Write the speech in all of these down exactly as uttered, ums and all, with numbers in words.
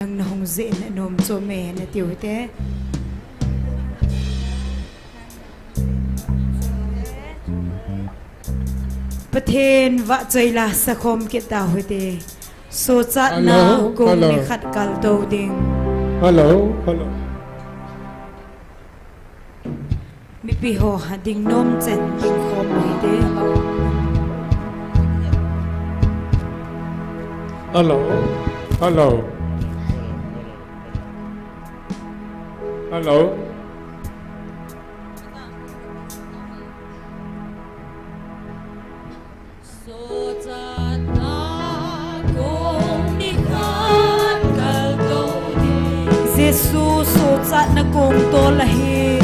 Nang na hung jeh in anom chom e, na tiu hite. Pathen vahchoi la sakhom kit tau hite. Sochatna Hello, kong hello. Ni khat kal tou ding. Hello, hello. Mipi ho ha ding nom chen ding khom u hite. Hello. Hello. Hello. Sochatna kong ni khat kal tou ding. Jesu sochatna kong tol ahi.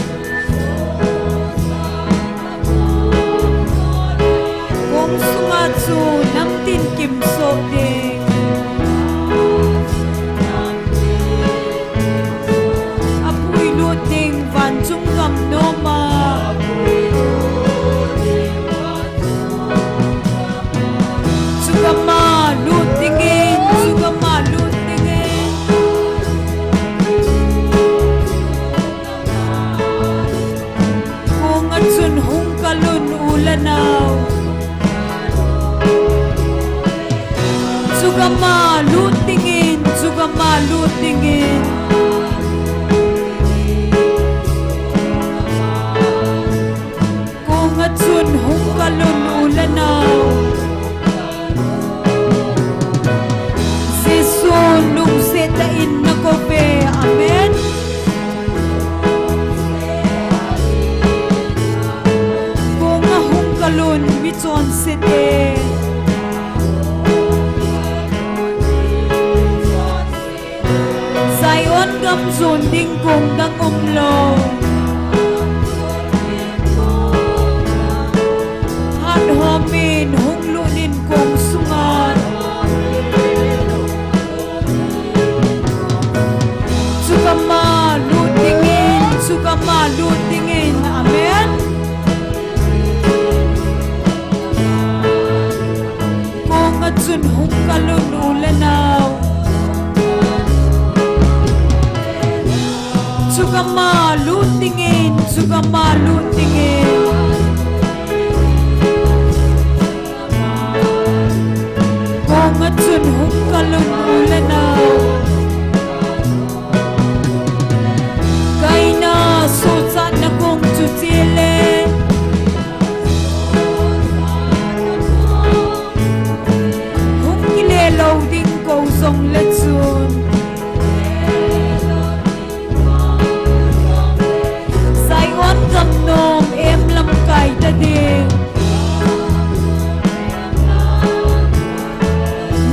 Kong sunga chu namtin kimsoh ding. Apuilut ding vanchung gam noma. Chugama lut dingin, chugama lut dingin. Konga chun hung kalun u le nao. Chugama lut dingin, chugama lut dingin. Konga chun hung kalun u le nao. Jesu lungset tah in na kouve. Amen. Konga hung kalun mi chonse te. Zion gam jon ding kong dang umlou. Hat hom in hung lut in kong sunga. Chugama lut dingin, chugama lut dingin. Amen. Konga chun hung kalun u le nao. Chugama lut dingin, chugama lut dingin. Konga chun hung kalun u le nao. Kaina sochatna kong chu chele. Hung kile lou ding kou jong le chun. Zion gam nom em lamkai ta ding.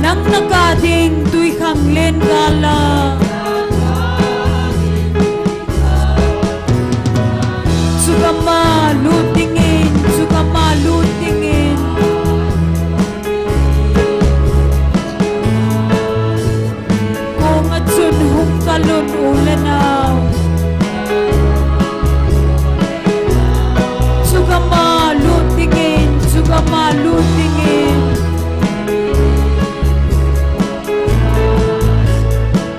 Nang na kah ding tui khang len gala. Chugama lut dingin, chugama lut dingin. Konga chun hung kalun u le nao. Chugama lut dingin, chugama lut dingin.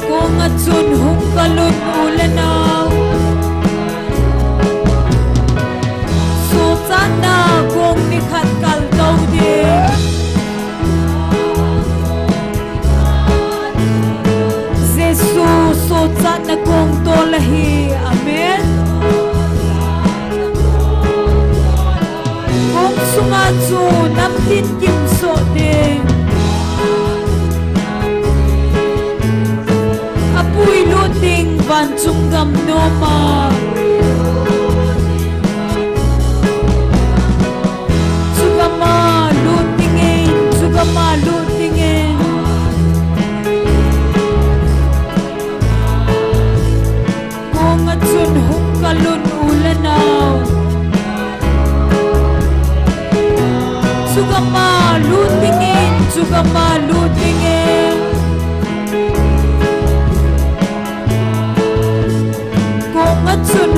Konga chun hung kalun u le nao. Sochatna kong ni khat kal tou ding. Jesu sochatna kong tol ahi. Amen. Kong sunga chu namtin kimsoh ding. Apuilut ding vanchung gam noma. Chugama lut dingin, chugama lut dingin. Konga chun hung kalun u le nao. Chugama lut dingin, chugama lut dingin. Konga chun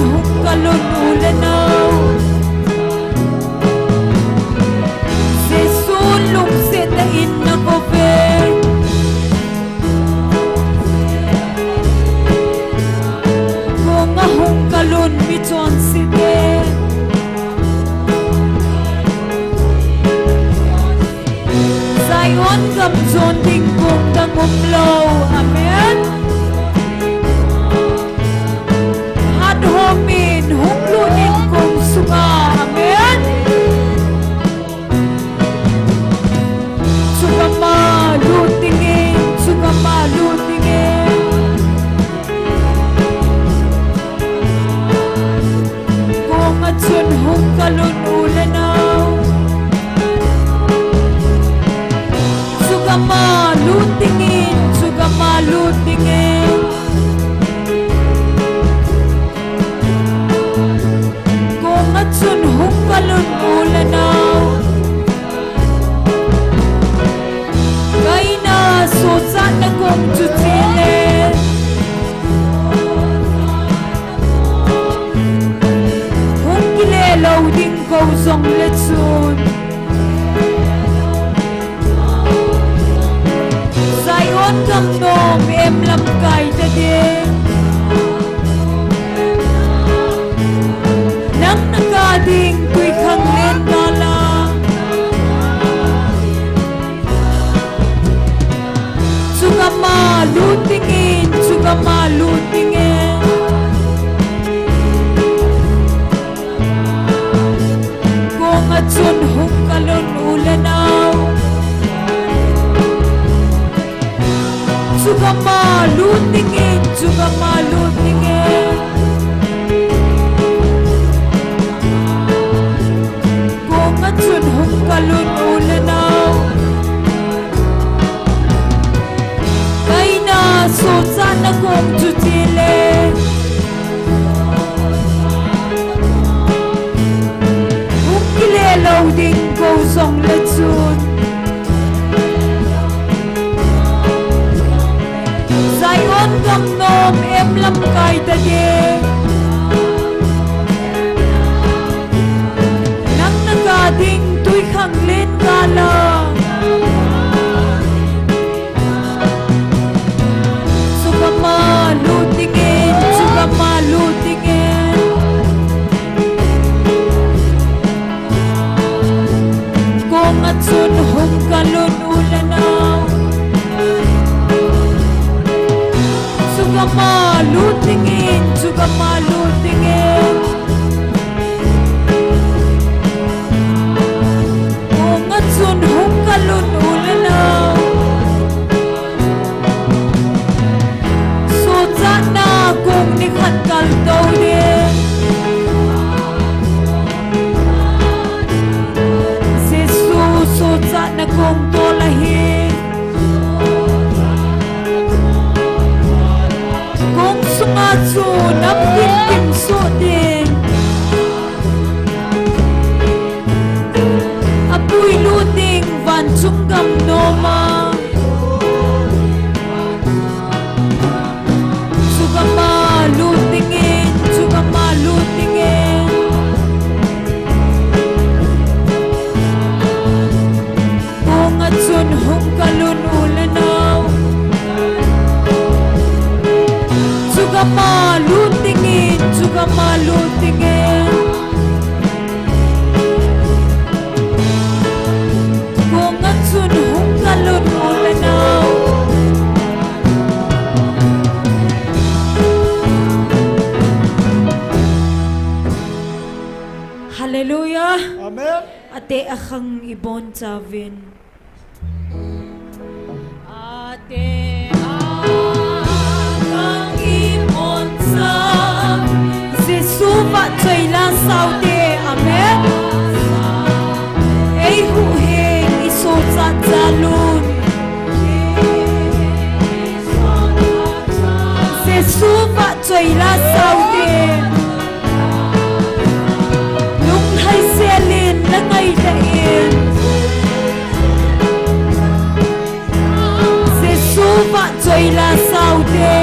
Zion gam nom em lamkai ta ding. Nang na ga ding tui khang len ga la. Chugam a lut dingin, chugam a lut dingin. Kong a chun hung kalun u le nao. Chugam a lut dingin, chugam a lut dingin. Kong a chun hung kalun u le nao. Sochatna kong nikhat kal tou ding. Jesu sochatna kong tol ahi. Kong sunga chu nam kim kim soh ding. A puilut ding vanchung gam nom a. Chugam a lut dingin, chugam a lut dingin. Kong a chun hung kalun u le nao. Chugam a lut dingin, chugam a lut dingin. Kong a chun hung kalun u le nao. Hallelujah. Amen. Ate akhang ibon chauvin. Ate akhang ibon chauvin. Jesu vahchoi la sao te. Amen. Ei huhhing i sochat jal un. Jesu vahchoi la sao te. Lunglhai sel in la ngai ta in. Jesu vahchoi la sao te.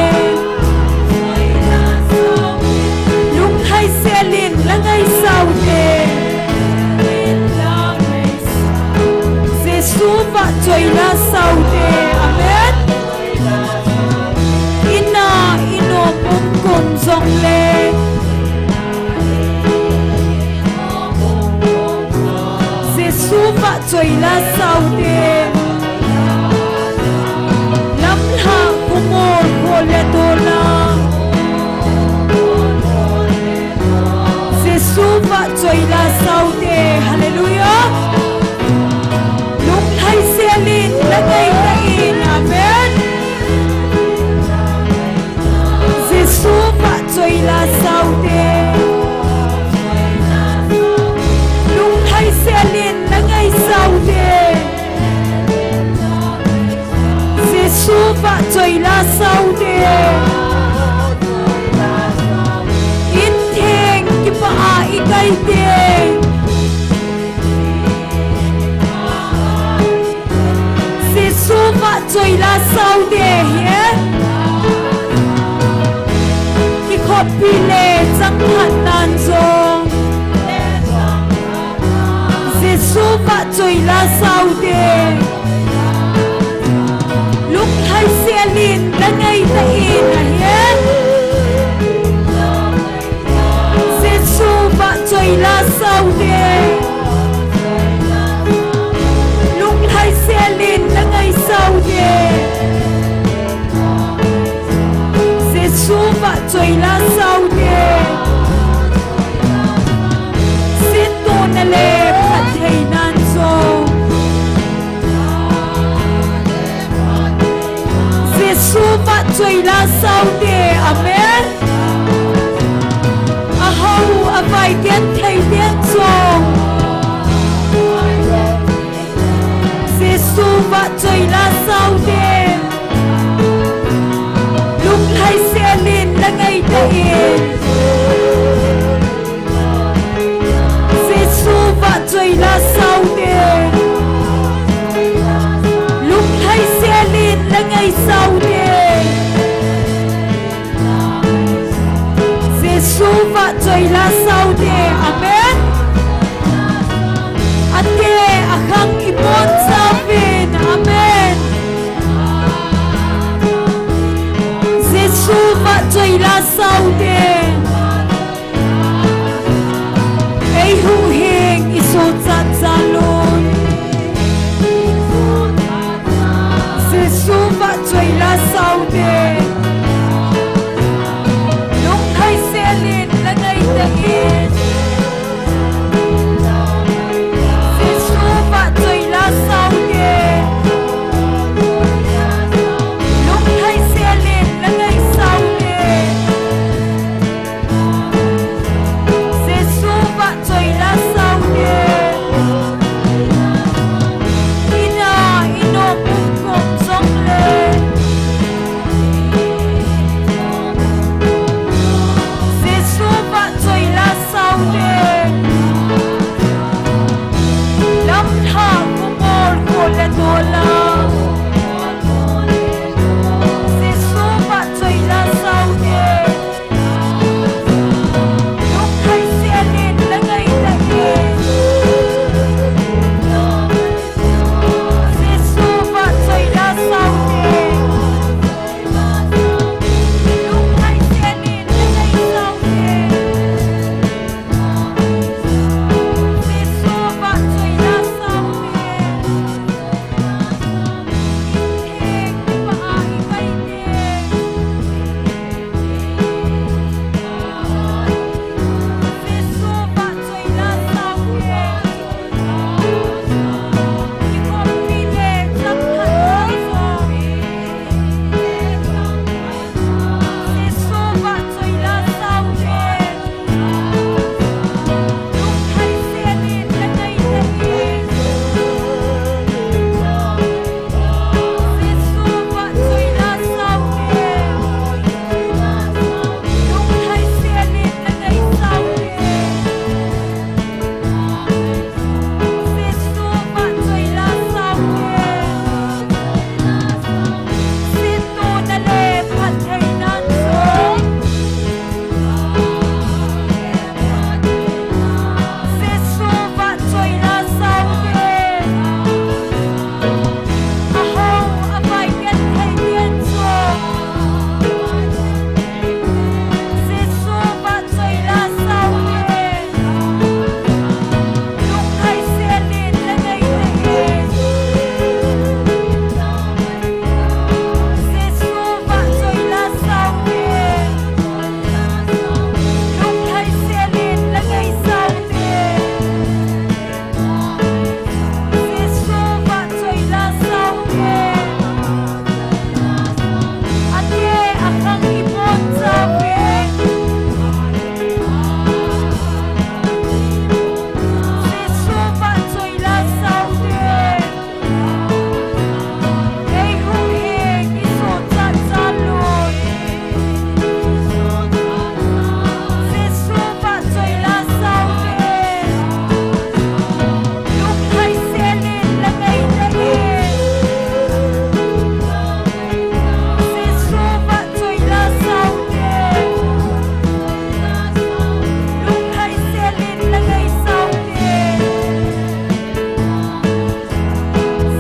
Lunglhai sel in la ngai sao te. Jesu vahchoi la sao te. Amen. Ina i nom um kum jong le. Jesu vahchoi la sao te. Lamlhah khongol khol le tol a. Jesu vahchoi la sao te. Hallelujah. Lunglhai sel in la ngai ta in. Amen. Jesu vahchoi la sao te. Lunglhai sel in la ngai sao te. Jesu vahchoi la sao te. In theng kipah a i kai te. Jesu vahchoi la sao te hi e. Kikhoppi le chang phat nan jong. Jesu vahchoi la sao te. Lunglhai sel in la ngai ta in ahi e. Jesu vahchoi la sao te. Lunglhai sel in la ngai sao te. Jesu vahchoi la sao te. Sintona le phatthei nan jong. Jesu vahchoi la sao te. Amen. Ahao avai genthei ten jong. Jesu vahchoi la sao te. Lunglhai sel in la ngai ta in. Jesu vahchoi la sao te. Lunglhai sel in la ngai sao te. Choi la sao te. Ei huhhing i sochat jal un. Jesu vah choi la sao te. Lunglhai sel in la ngai ta in. Jesu vah choi la sao te. Lunglhai sel in la ngai sao te. Jesu vah choi la sao te. Ina i nom um kop jong le. Jesu vah choi la sao te. Lamlhah kumol ko le dola. Jesu vah choi la sao te. Lunglhai sel in la ngai ta in. Jesu vah choi la sao te. Lunglhai sel in la ngai sao te.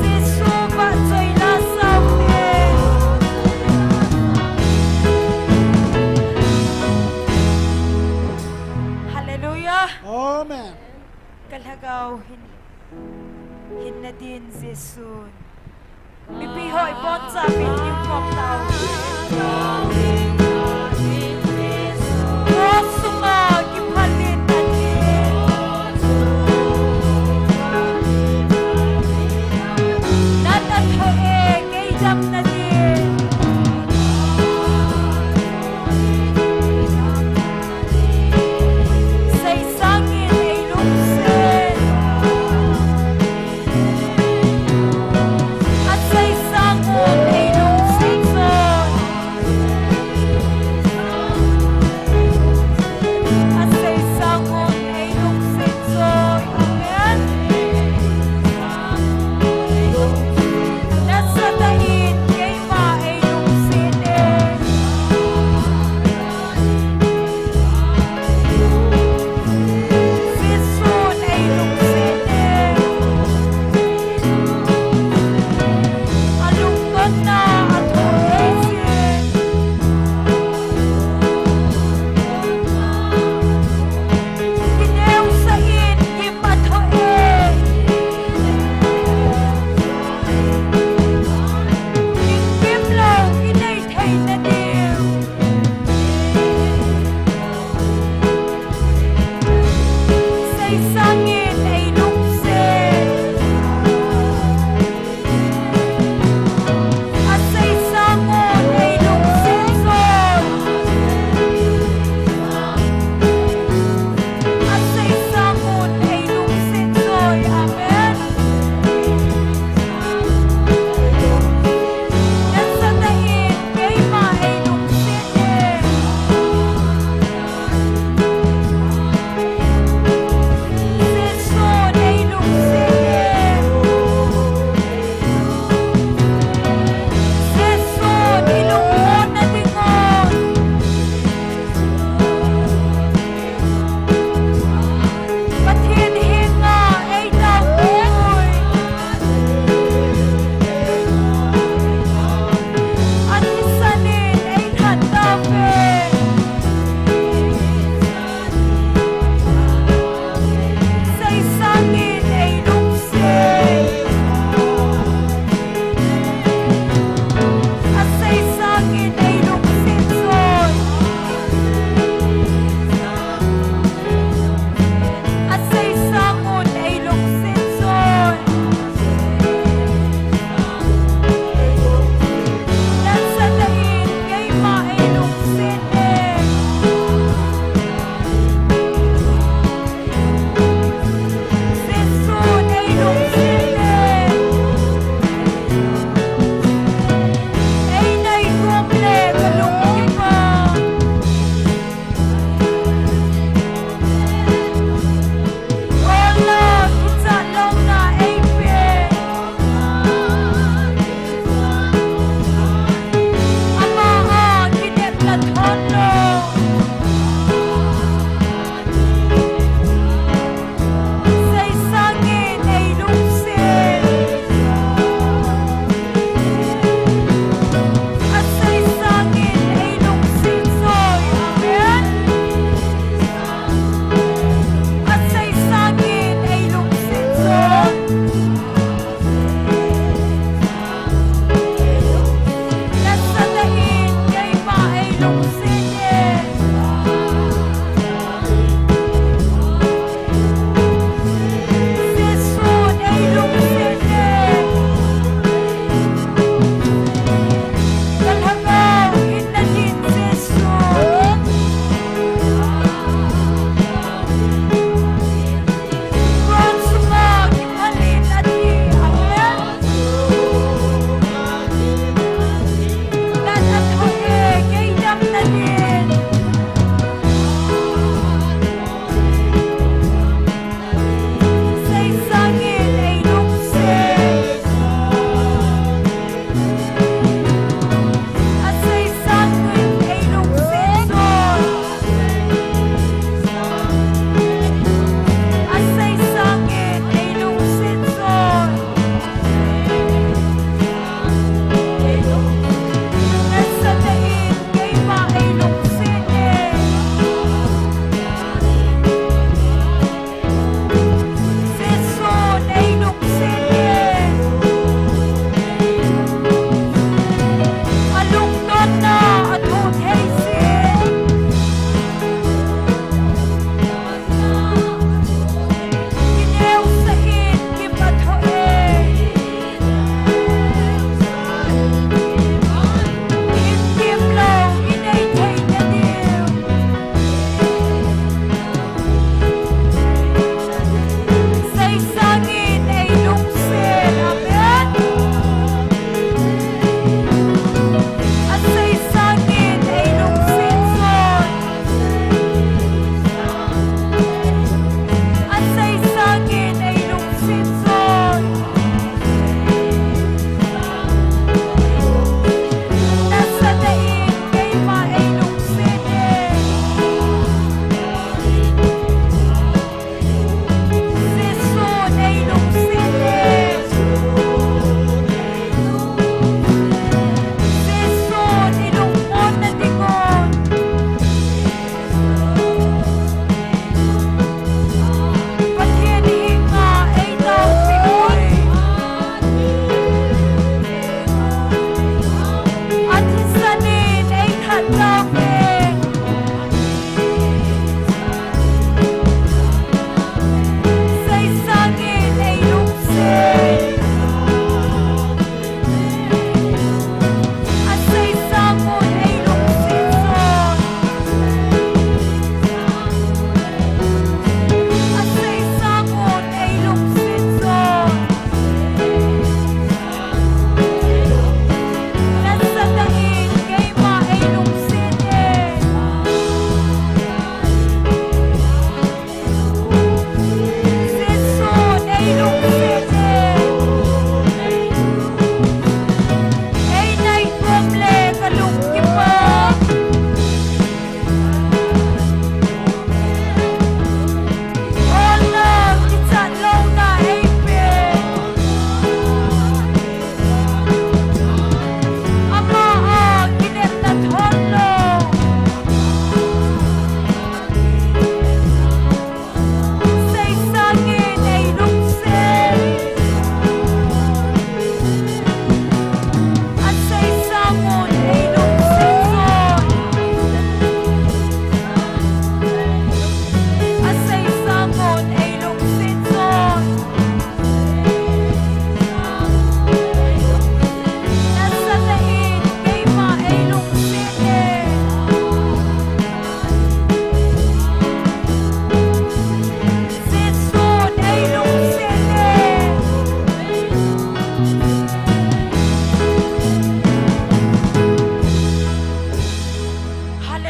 Jesu vah choi la sao te. Hallelujah. Amen. Ka lhagao hin, hinna din Jesu. Mipi ho ibonchauvin kikhom tau. Cross sunga kiphalin ahi. Nat athoh e, kei damna din. Sei sangin ei lungset. Asei sangun ei lungset chun.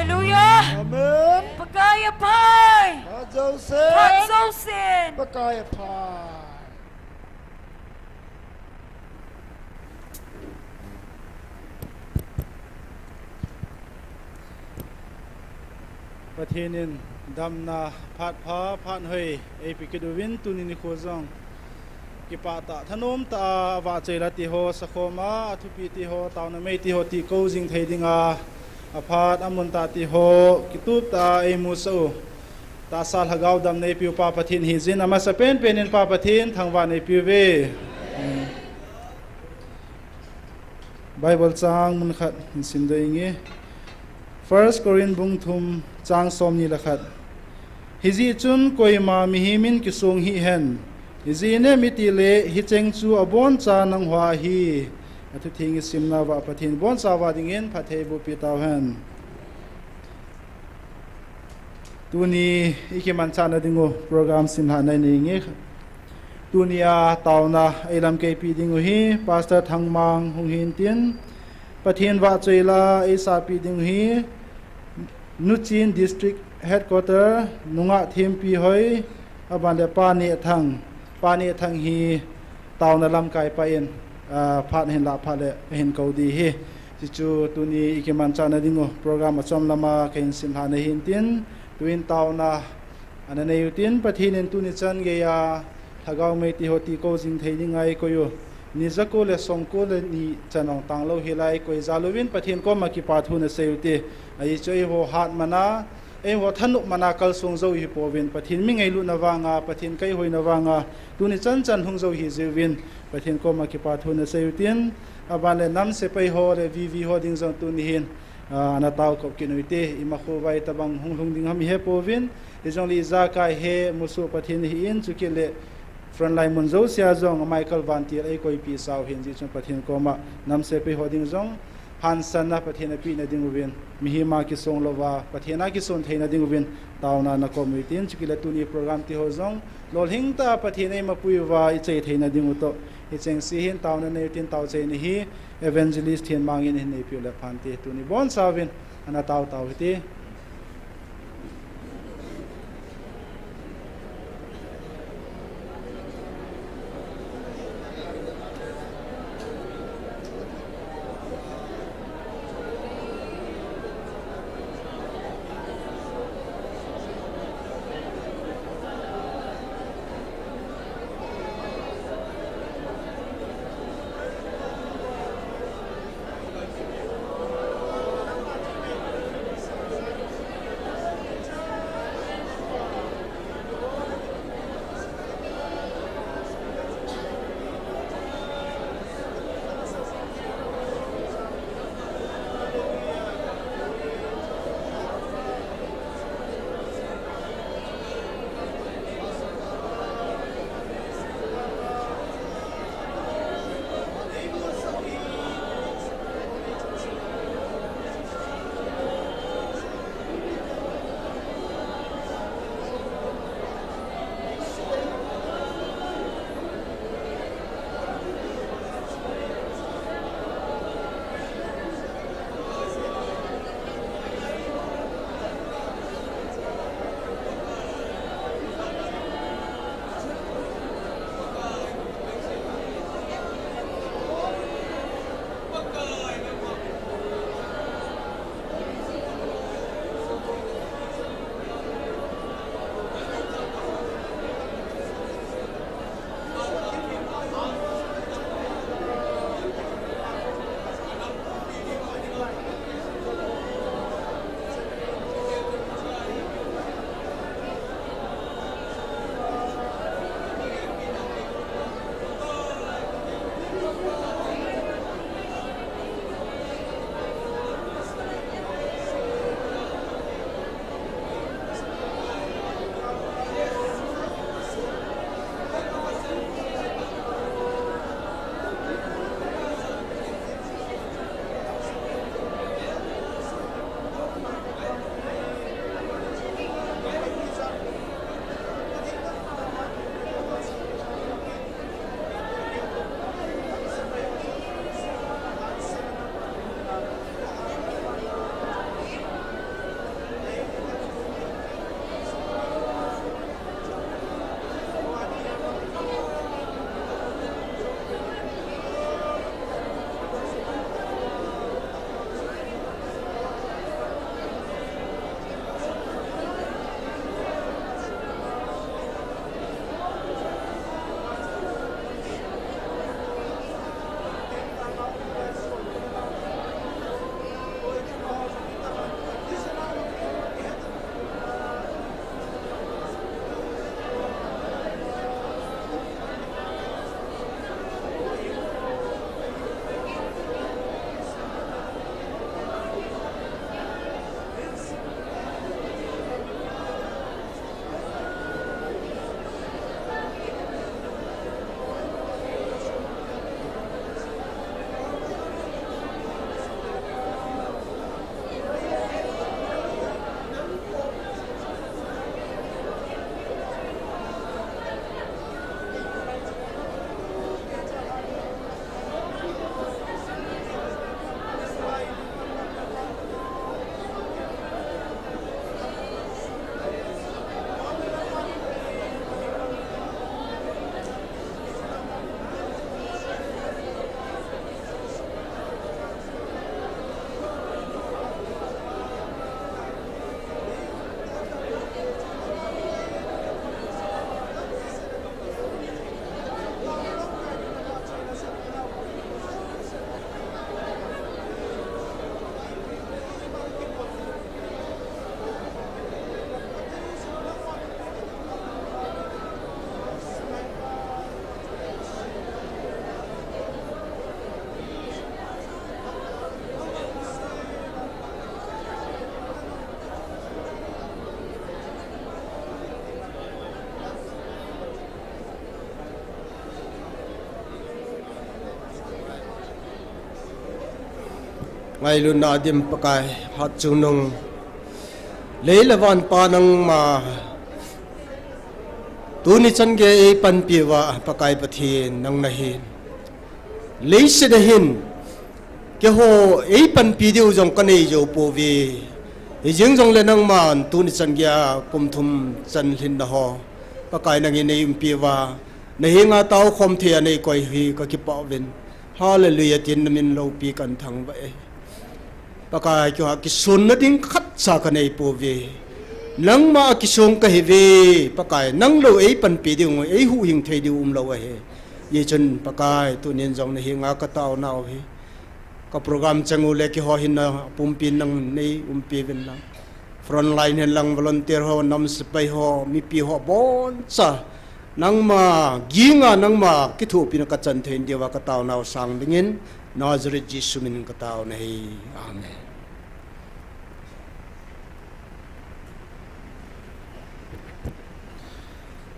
Hallelujah. Amen. Pakai aphai. Phat jousen. Phat jousen. Pakai aphai. Pathen in damna phat pha, phat hoi eipe kit uvin, tuni nikho jong kipah tah, thanom tah a, avahchoi la ti ho sakhom a, athupi ti ho, taona mei ti ho, tihkou jing thei dinga, aphat amun tah ti ho kitup tah a eimusah u, tahsa lhagao dam neipiu Pa Pathen hijin, amasa penpen in Pa Pathen thangvah neipiuve. Bible chang mun khat hin simdoh inge. First Corinth bung thum chang somni le khat. Hijeh chun koima mihem in kisong hih hen. Ijeh inem itile hicheng chu aboncha nangho ahi. Athutheng isimna uva Pathen boncha uva dingin phatthei eibohpi tauhen. Tuni ikimanchahna dingu program simlhahna inei inge. Tunia taona eilamkeipi dingu hi Pastor Thangmang hung hintin, Pathen vahchoi la eisahpi dingu hi Nuchin District Headquarter nungah Thempi hoi, aban le Pa Nehthang, Pa Nehthang hi taona lamkaipa in, ah, phat ahin lah phat le ahin kou ding ahi. Chuchu tuni ikimanchahna dingu program achom lama kahin simlhahna hintin, tuin taona ana neiutin, Pathen in tuni chan geiya lhagao mei ti ho tihkou jing thei dinga eikoi u, ni jako le songko le ni chan ong tanglou hila eikoi jal uvin Pathen koma kipathu nasei ute. Ajeh chu eiho hatmana, eiho thanopmana kalsong jou hipouvin, Pathen mi ngailutna vanga, Pathen kaihoina vanga tuni chanchan hung jou hijeuvin Pathen koma kipathu nasei utin, aban le nam sepai ho le VV ho ding jong tuni hin, ah, ana taokop kit u hite, imakhovai tobang hung lhung ding ham ihepouvin, hijongle ijakai hi musoh Pathen ahin, chukit le frontline mun jousea jong amai kalvantil eikoipi sau ahin, hijeh chun Pathen koma nam sepai ho ding jong hansanna Pathen apehna dinguvin, mihem a kisong louva Pathen a kison theina dinguvin taona nakom utin, chukit le tuni program ti ho jong lolhing tah a Pathen eimapui uva ichai theina dingu toh, hichengse hin taona neiutin, taochaina hi Evangelist Thenmang in ahin neipiu le phante, tuni bonchauvin ana tao tau hite. Ngailutna dim Pakai, hatchungnung. Lei le van Pa nangma. Tuni chan geiya eipanpi uva Pakai Pathen nang nahi. Leiset a hin, keiho eipanpi diu jong kanei jou pouve. Hijeng jongle nangman tuni chan geiya kum thum chan lhinna ho Pakai nangin eiumpi uva, nahenga taokhom thei a neikoi hi kakipah uvin. Hallelujah tin namin loupi kathangvah e. Pakai, keiho a kisonna ding khatcha kanei pouve. Nangma a kisong kahiuve. Pakai, nang lou eipanpi diu, eihuhhing thei diu umlou ahi. Hijeh chun Pakai, tunin jong nahenga kataonau hi, ka program chang u le keiho hinna pumpin nangin neiumpi uvin lang. Front line hen lang, volunteer ho, nam sepai ho, mipi ho, boncha nangma ginga, nangma kithopina kachan thei diuva kataonau sang dingin, Nazareth Jesu min katao nahi. Amen.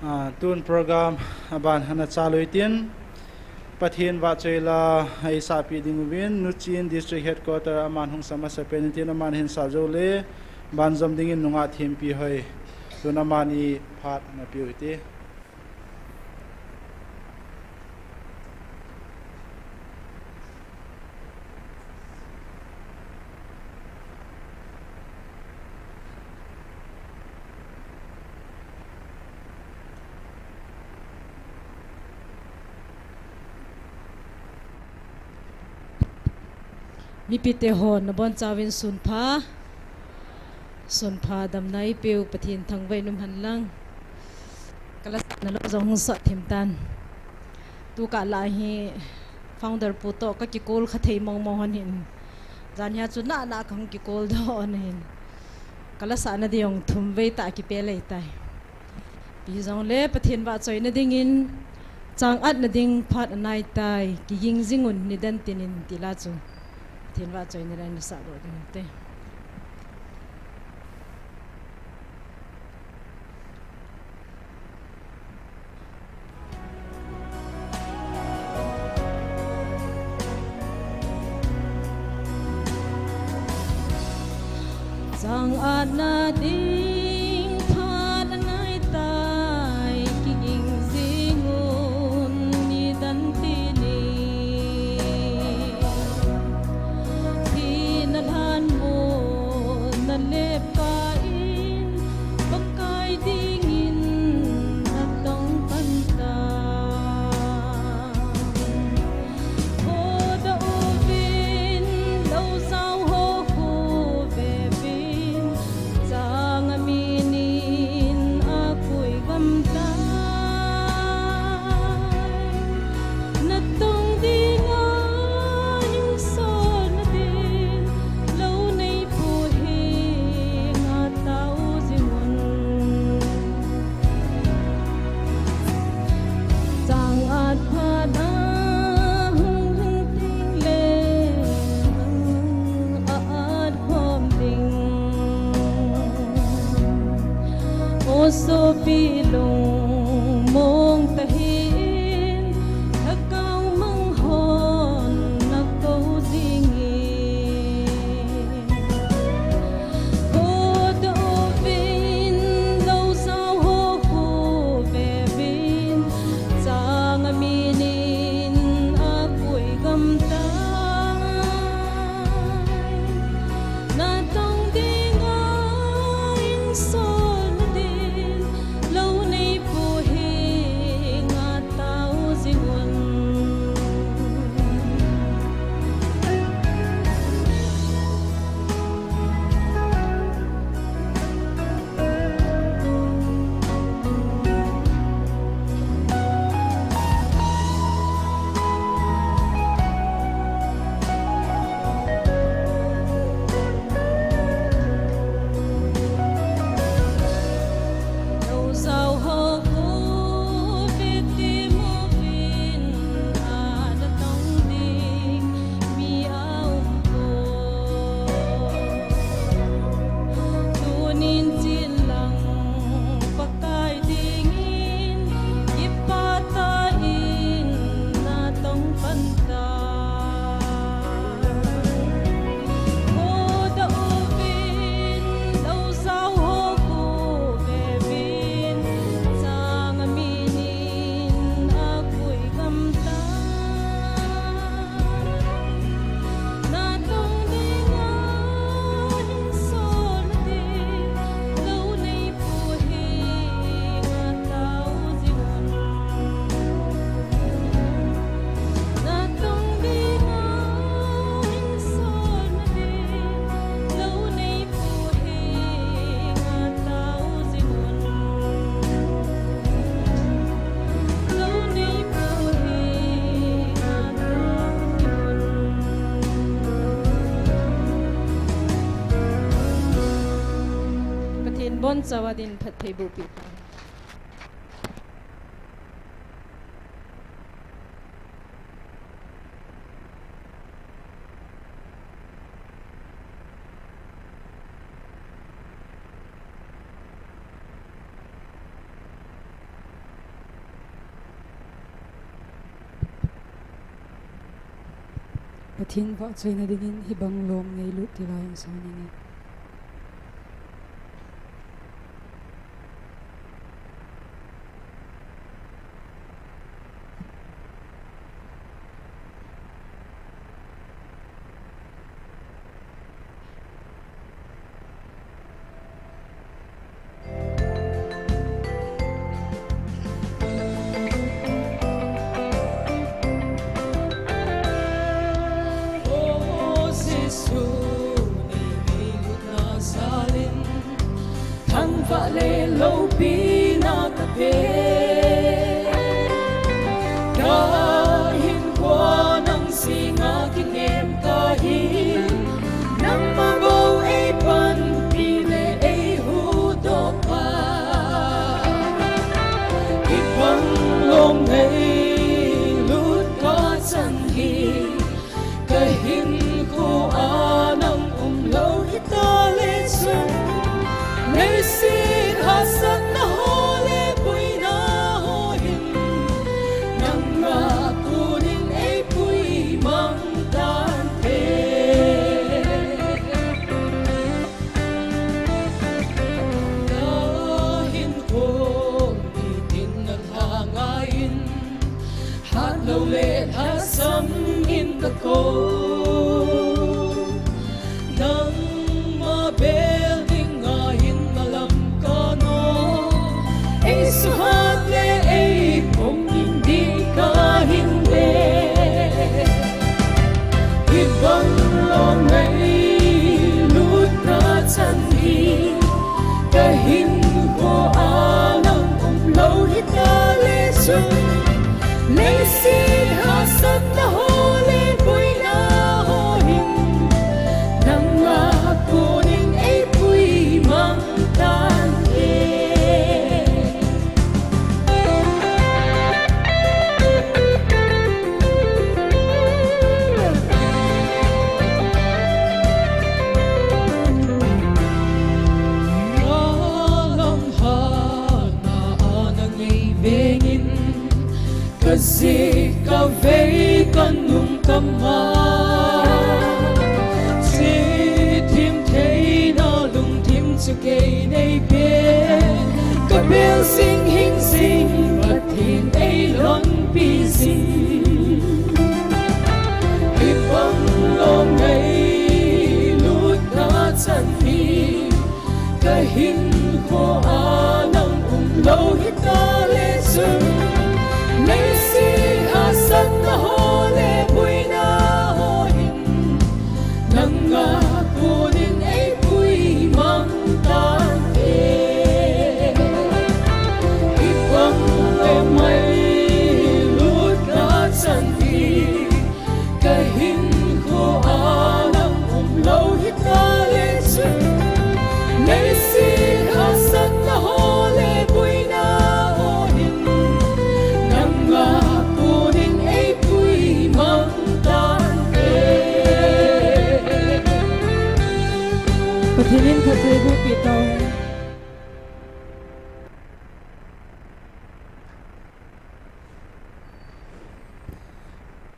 Ah, tun program aban ana chalu hitin, Pathen vahchoi la eisahpeh ding uvin, Nuchin District Headquarter aman hung sa masapen in tin, aman hin sah jou le, banjom dingin nungah thempi hoi, tun amani phat ana peh u hite. Mipite ho, nabonchauvin sunpha. Sunpha damna eipeu Pathen thangvah in umhen lang. Ka lasahna lou jong hung sot thim tan. Tukah lah hi founder pu toh kakikol kha thei mong mong hon hin. Jan hia chu nana kahung kikol doh hon hin. Ka lasahna ding jong thum vei tah kipe lei tai. Ipi hijongle Pathen vahchoina dingin, chang atna ding phat anai tai, kiging jingun nidan tinin, ti la chu Pathen vahchoina la in sahdoh ding u hite. Chang atna ding phat anai tai, kiging jingun nidan tinin. Thina lhanmona lepkah in, Pakai dingin natong pan tan. Khodoh uvin, lou jao ho khuve uvin, chang a minin akoi gam tai. Natong dinga hing solna din, lou neipu henga tao jingun. Chang at phat a hung lhung tengle, a at khom ding. O sopi lungmong tahin, lhagao mang hon nakou jingin. Khodoh uvin, lou jao ho khuve uvin, chang a minin akoi gam tai. Natong dinga hing solna din, lou neipu henga Bonchauva din phattheiboh peh tauhen. Pathen vahchoina dingin hibang lom ngailut tila insan inge. O Jesu, nei ngailutna jalin, thangvah le loupina kape. Kahinkho nang jenga kinem kahi, nangma bou eipanpi le eihuhdoh pa. Hibang lom ngailut kachan hi, kahinkhoa nang umlou hitale chun, leiset hahsatna ho le boina ho hin, nangma konin eipui mang tante. Kahinkho nitin nalhang ahin, hatlou le lhasam in kakou. Nangma bel dinga hin malam kanom, eisuhat le eiphongin ding kahin be. Hibang lom ngailut kachan hi, kahinkhoa nang umlou hitale chun, leiset hahsatna ho le boina ho hin, nangma konin eipui mang tante. Kalam hatna ana ngei vengin, kajih kavei kanung kamang, chithim theina lungthim chu kei neipe. Kabel jing hing jing, Pathen eilhonpi jing. Hibang lom ngailut kachan hi, kahinkhoa nang umlou hitale chun, leiset hahsatna ho le boina ho hin, nangma konin eipui mang tante. Hibang lom ngailut kachan hi, kahinkhoa nang umlou hitale chun, leiset hahsatna ho le boina ho hin, nangma konin eipui mang tante. Pathen in phattheiboh peh tauhen.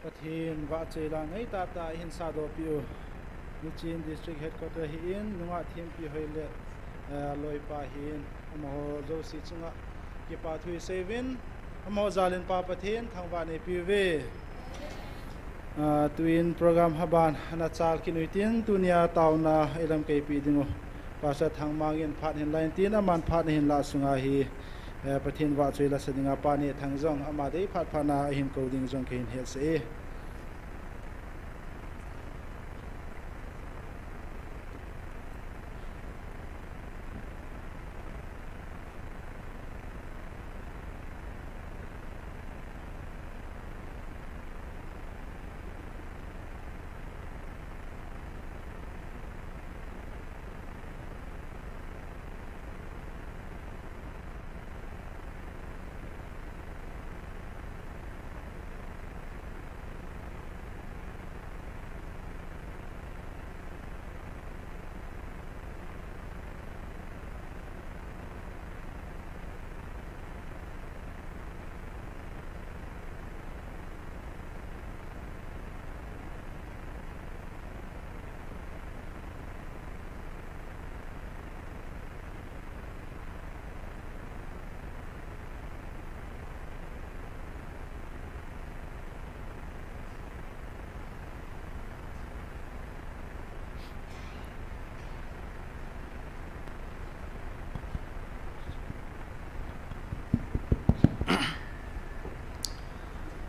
Pathen vahchoi la ngai tahtah a ihin sahdoh peh u Nichin District Headquarter hi in, nungah thempi hoi le, eh, loipa hi in, amaho jouse chunga kipathu iseiuvin, amaho jal in Pa Pathen thangvah neipeh uve. Ah, tuin program aban ana chal kit u hitin, tunia taona eilamkaipi dingu Pastor Thangmang in phat ahin la in tin, aman phat ahin lah sunga hi, eh, Pathen vahchoi la sa dinga Pa Nehthang jong ama dei phat phat na ahin kou ding jong kahin hetsah e.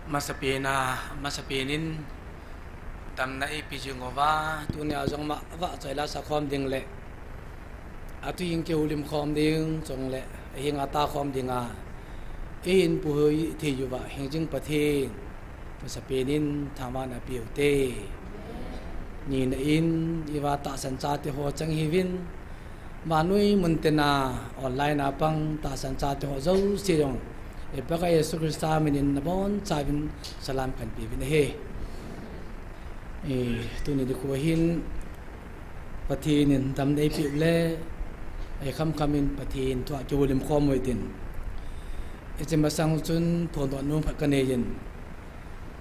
Masapen a, masapen in damna eipe jing uva, tunia jong ma vahchoi la sakhom ding le, atuhin kihoulim khom ding chule, ahinga takhom dinga eihin puihoi thei uva hingjing Pathen, masapen in thangvahna peuvinte. Nina in, iva tahsan chate ho chang hiuvin, vannoi muntina online a pang tahsan chate ho jouse jong, i Pakai Jesu Christa minin nabonchauvin salam kahin peuvin ahi. Eh, tuni nikho hin Pathen in damna eipeuh le, eh, khamkham in Pathen thua kihoulim khom u hitin. Hiche masang chun phondoh nom khat kanei in.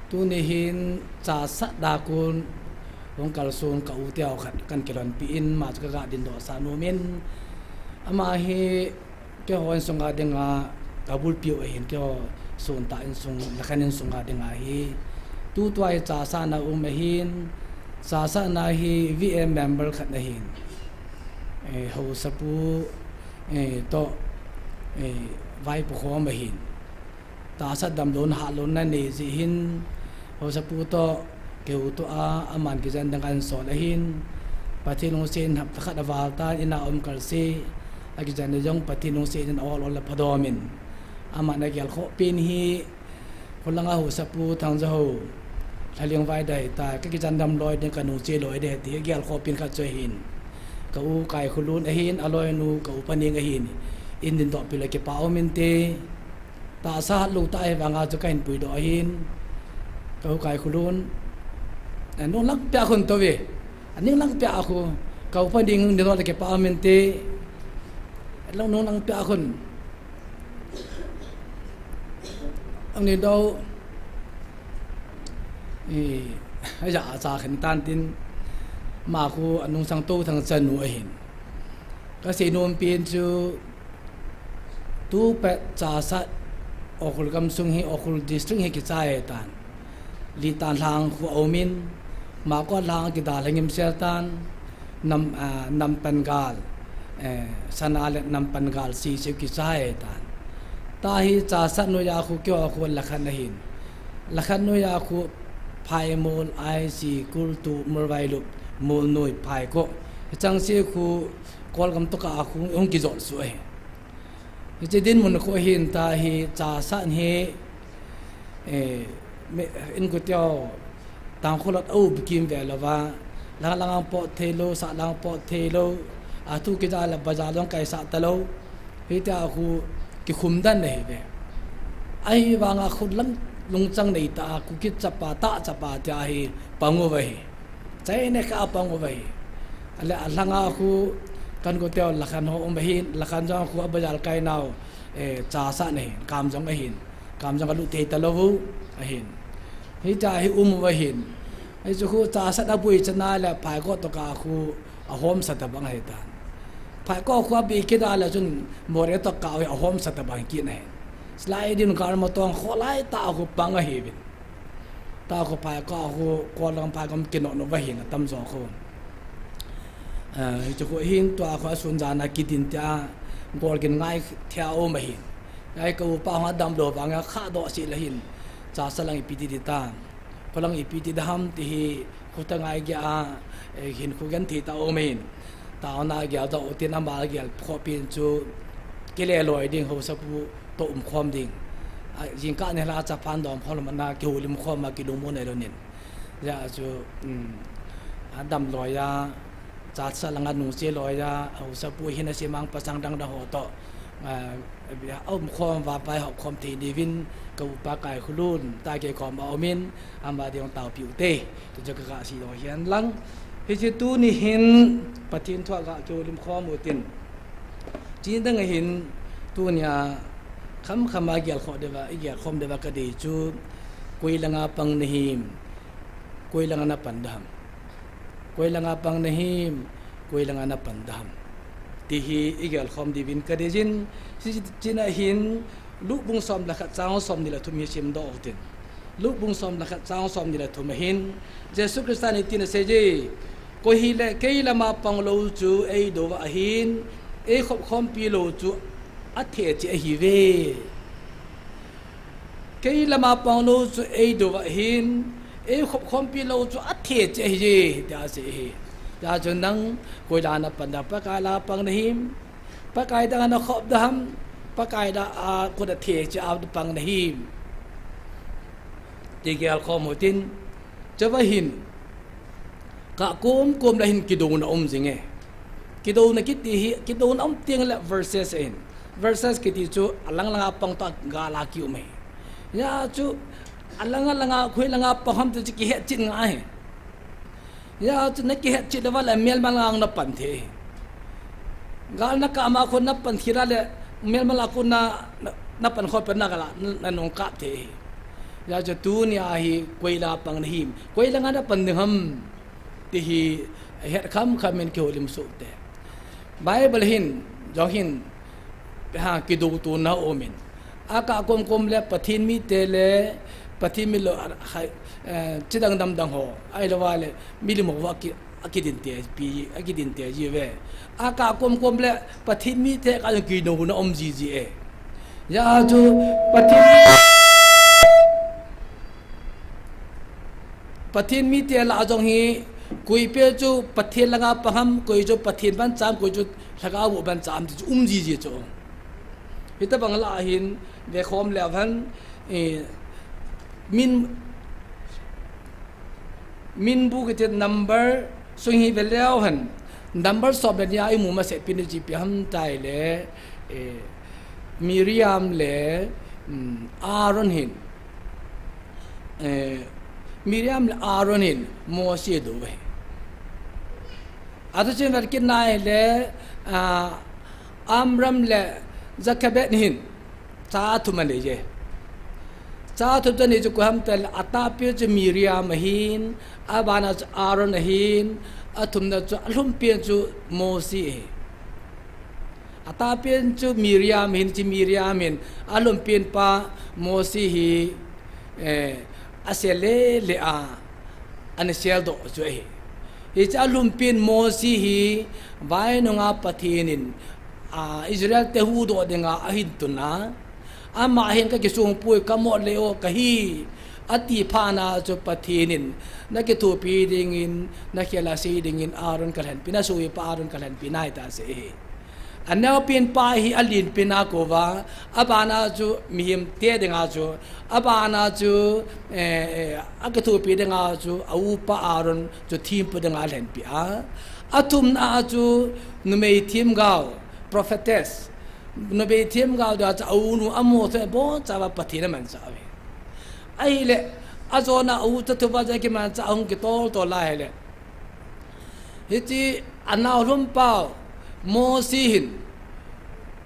Tuni hin chasah dak un hung kalson ka u teu khat kahin kilhonpi in, ama chu kaga dingdoh sah nom in. Ama hi keiho insunga dinga kabulpiu ahin, keiho sontah insung, lakhan insunga dinga hi. Tutua hi chasahna um ahin, chasahna hi V M member khat ahin. Eh, haosapu, eh, toh, eh, vaipo khom ahin. Tahsa damlouna, hatlouna nei jeh hin, haosapu toh kihoutoh a, aman kijen ding ahin sol ahin. Pathen lungset in hapta khat aval tan, ina um kalse, akijen ding jong Pathen lungset in ahol hol le phadom in. Aman agelkhoh pen hi, kholanga haosapu Thangjahao, Lhalingvai dai ta, kakijen dam loi ding, kanungche loi ding, ti agelkhoh pen khat chu ahin. Ka u Kaikholun ahin, aloinu ka u Paning ahin. Eihin dingdoh peh le kipa um inte. Tahsa hatlou tah ahivanga chu kahin puidoh ahin. Ka u Kaikholun, eh, nung lang peh a khun tou ve. Aning lang peh a khu, ka u Paning dingdoh le kipa um inte. Lang nung lang peh a khun. Ang ni dou. Eh, aja acha khen tan tin. Ama khu anungsang Touthang chanu ahin. Kasei nom pen chu, tupet chasah Ukhrul gamsung hi, Ukhrul district hi kichai tan. Litan lhang khu aumin, Makot lhang kidalha ngimsel tan, nam, ah, nampan gal, eh, sana le nampan gal sese kichai tan. Tahi chasah noiya khu keiho khu lakhan ahin. Lakhan noiya khu Phaimol, Aisi, Kultu, Molvailup, Molnoi, Phaikoh. Hicheng se khu Kolgam toh kah a khu hung kijot suh ahi. Hiche dinmun khu ahin tahi chasah hi, eh, me, in kuteo, Tangkhul lat a u bikim ve louva, lang lang pot thei lou, sah lang pot thei lou, athu kija le baja long kaisah talou, hitia khu kikhum dan ahi ve. Ahivanga khu lang lungchang nei tah a, Kuki chapa, tah chapa tia hi pang uva hi. Chai ne kha pang uva hi. Ale alhanga khu kan kuteo lakhan ho um ahin, lakhan jong khu abajal kai nau, eh, chasah nei, Kamjong ahin. Kamjong alut thei talou ahin. Hitia hi um uva hin. Hichu khu chasah abui chana le Phaikoh toh kah khu ahomsa tabang ahi tan. Phaikoh khu abi kit a le chun Moreh toh kah hi ahomsa tabang kit ahi. Sliding car ma tong kholai tah khu pang ahiuvin. Tah khu Phaikoh khu Kolgam Phaikoh kinoh nom uva hin atamjo khu. Ah, hichu khu hin tua khu asun jana kidin tia gol gin ngai thei a um ahin. Ngai ka upa hung damlou vanga khadoh sih le hin. Chasah lang ipi ti ding ta. Kho lang ipi ti ding ham ti hi khuta ngai gei a, eh, hin khu genthei tah a um ahin. Taona gel doh utin ama gelkhoh pen chu kile loi ding haosapu toh umkhom ding. A, jingkah nilhah a chaphan dom khom a kihoulim khom a kilungmon nei lou nin. Hijeh a chu, um, adam loi a, chasah langa nungche loi a, haosapu hin asemang pasang dang dang ho toh, ah, aumkhom uva vaihop khom thei diuvin, ka upa Kaikholun, tah kei kom a umin, ama ding taopiu te, ti chu kaga seidoh hen lang. Hiche tuni hin, Pathen thua ga kihoulim khom utin. Chidang a hin, tunia, khamkham a gelkhoh diuva, igelkhom diuva kadei chu, koi langa pang nahim, koi langa napan ding ham. Koi langa pang nahim, koi langa napan ding ham. Ti hi igelkhom diuvin kadei jin, hiche, hiche a hin, Luke bung som le khat chang somni le thum hi simdoh utin. Luke bung som le khat chang somni le thum a hin, Jesu Christa in hitin asei je, koi hile kei lama pang lou chu eidou ahin, eikhop khompi lou chu atheh cheh ahiuve. Kei lama pang lou chu eidou ahin, eikhop khompi lou chu athe cheh ahi, tia asei ahi. Hijeh chun nang koi la napan ding ham, Pakai la pang nahim? Pakai dang a nakhop ding ham, Pakai la a koi a the cheh a pang nahim? Ti gel khom utin, chua hin, kah komkom le hin kidouna um jing e. Kidouna kiti hi, kidouna um teng le versus ahin. Versus kiti chu alang langa pang toh gal a kium ahi. Hijeh chun alang langa, koi langa pang ham ti chu kihetchet ngai ahi. Hijeh chun nakihetchet lou va le melma langa napan thei. Gal nakap ma khu napan thei la le melma la khu na, na, napan khom pen na gal a, na, nanung kap thei. Hijeh chun tunia hi koi la pang nahim? Koi langa napan ding ham? Ti hi het kham kham in kihoulim soh te. Bible hin, jong hin, ha, kidoutona um in. Akah komkom le Pathen mite le, Pathen mi lou, a, hai, eh, chidang dang dang ho, ahilou va le, milim ho va ki, akidin te pi, akidin te ji ve. Akah komkom le Pathen mite kah jong kidouna um jiji e. Hijeh chun Pathen, Pathen mite lah a jong hi, koi pen chu Pathen langa pang ham, koi chu Pathen ban cham, koi chu lhagao ban cham ti chu um jiji chu. Hitobang lah a hin, ve khom le van, eh, min, Minbu kiti number sung hi ve leu hen, number som le ni a imu masat pen chu ipi ham ti le, eh, Miriam le, um, Aaron hin, eh, Miriam le Aaron hin Mose dou ahi. Atu chin vet kit nai le, ah, Amram le Jochebed hin cha thum anei je. Cha thum chu anei chu koi ham ti le, atahpen chu Miriam ahin, abana chu Aaron ahin, athumna chu alhumpen chu Mose ahi. Atahpen chu Miriam ahin, hiche Miriam hin, alhumpen pa Mose hi, eh, asel le le a, ana seldoh chu ahi. Hiche alhumpen Mose hi, vainunga Pathen in, a, Israel te huhdoh dinga ahin tun a, ama hin kakisong poi, kamot le o kahi, ati phat na chu Pathen in, nakithopi dingin, nakhel a sei dingin Aaron kalhenpi, nasopipa Aaron kalhenpi nai tia asei ahi. Aneopen pa hi alenpen a kouva, abana chu mihem te dinga chu, abana chu, eh, eh, akithopi dinga chu, aupa Aaron chu thempu dinga alhenpi a. Athumna a chu, numei themgao, prophetess, numei themgao dia chu aunu a Mose abonchauva Pathen amanchah uve. Ahile, ajona a u chu thuva jeh a kimanchah ahung kitol tol lai le. Hiche anao lhumpa Mose hin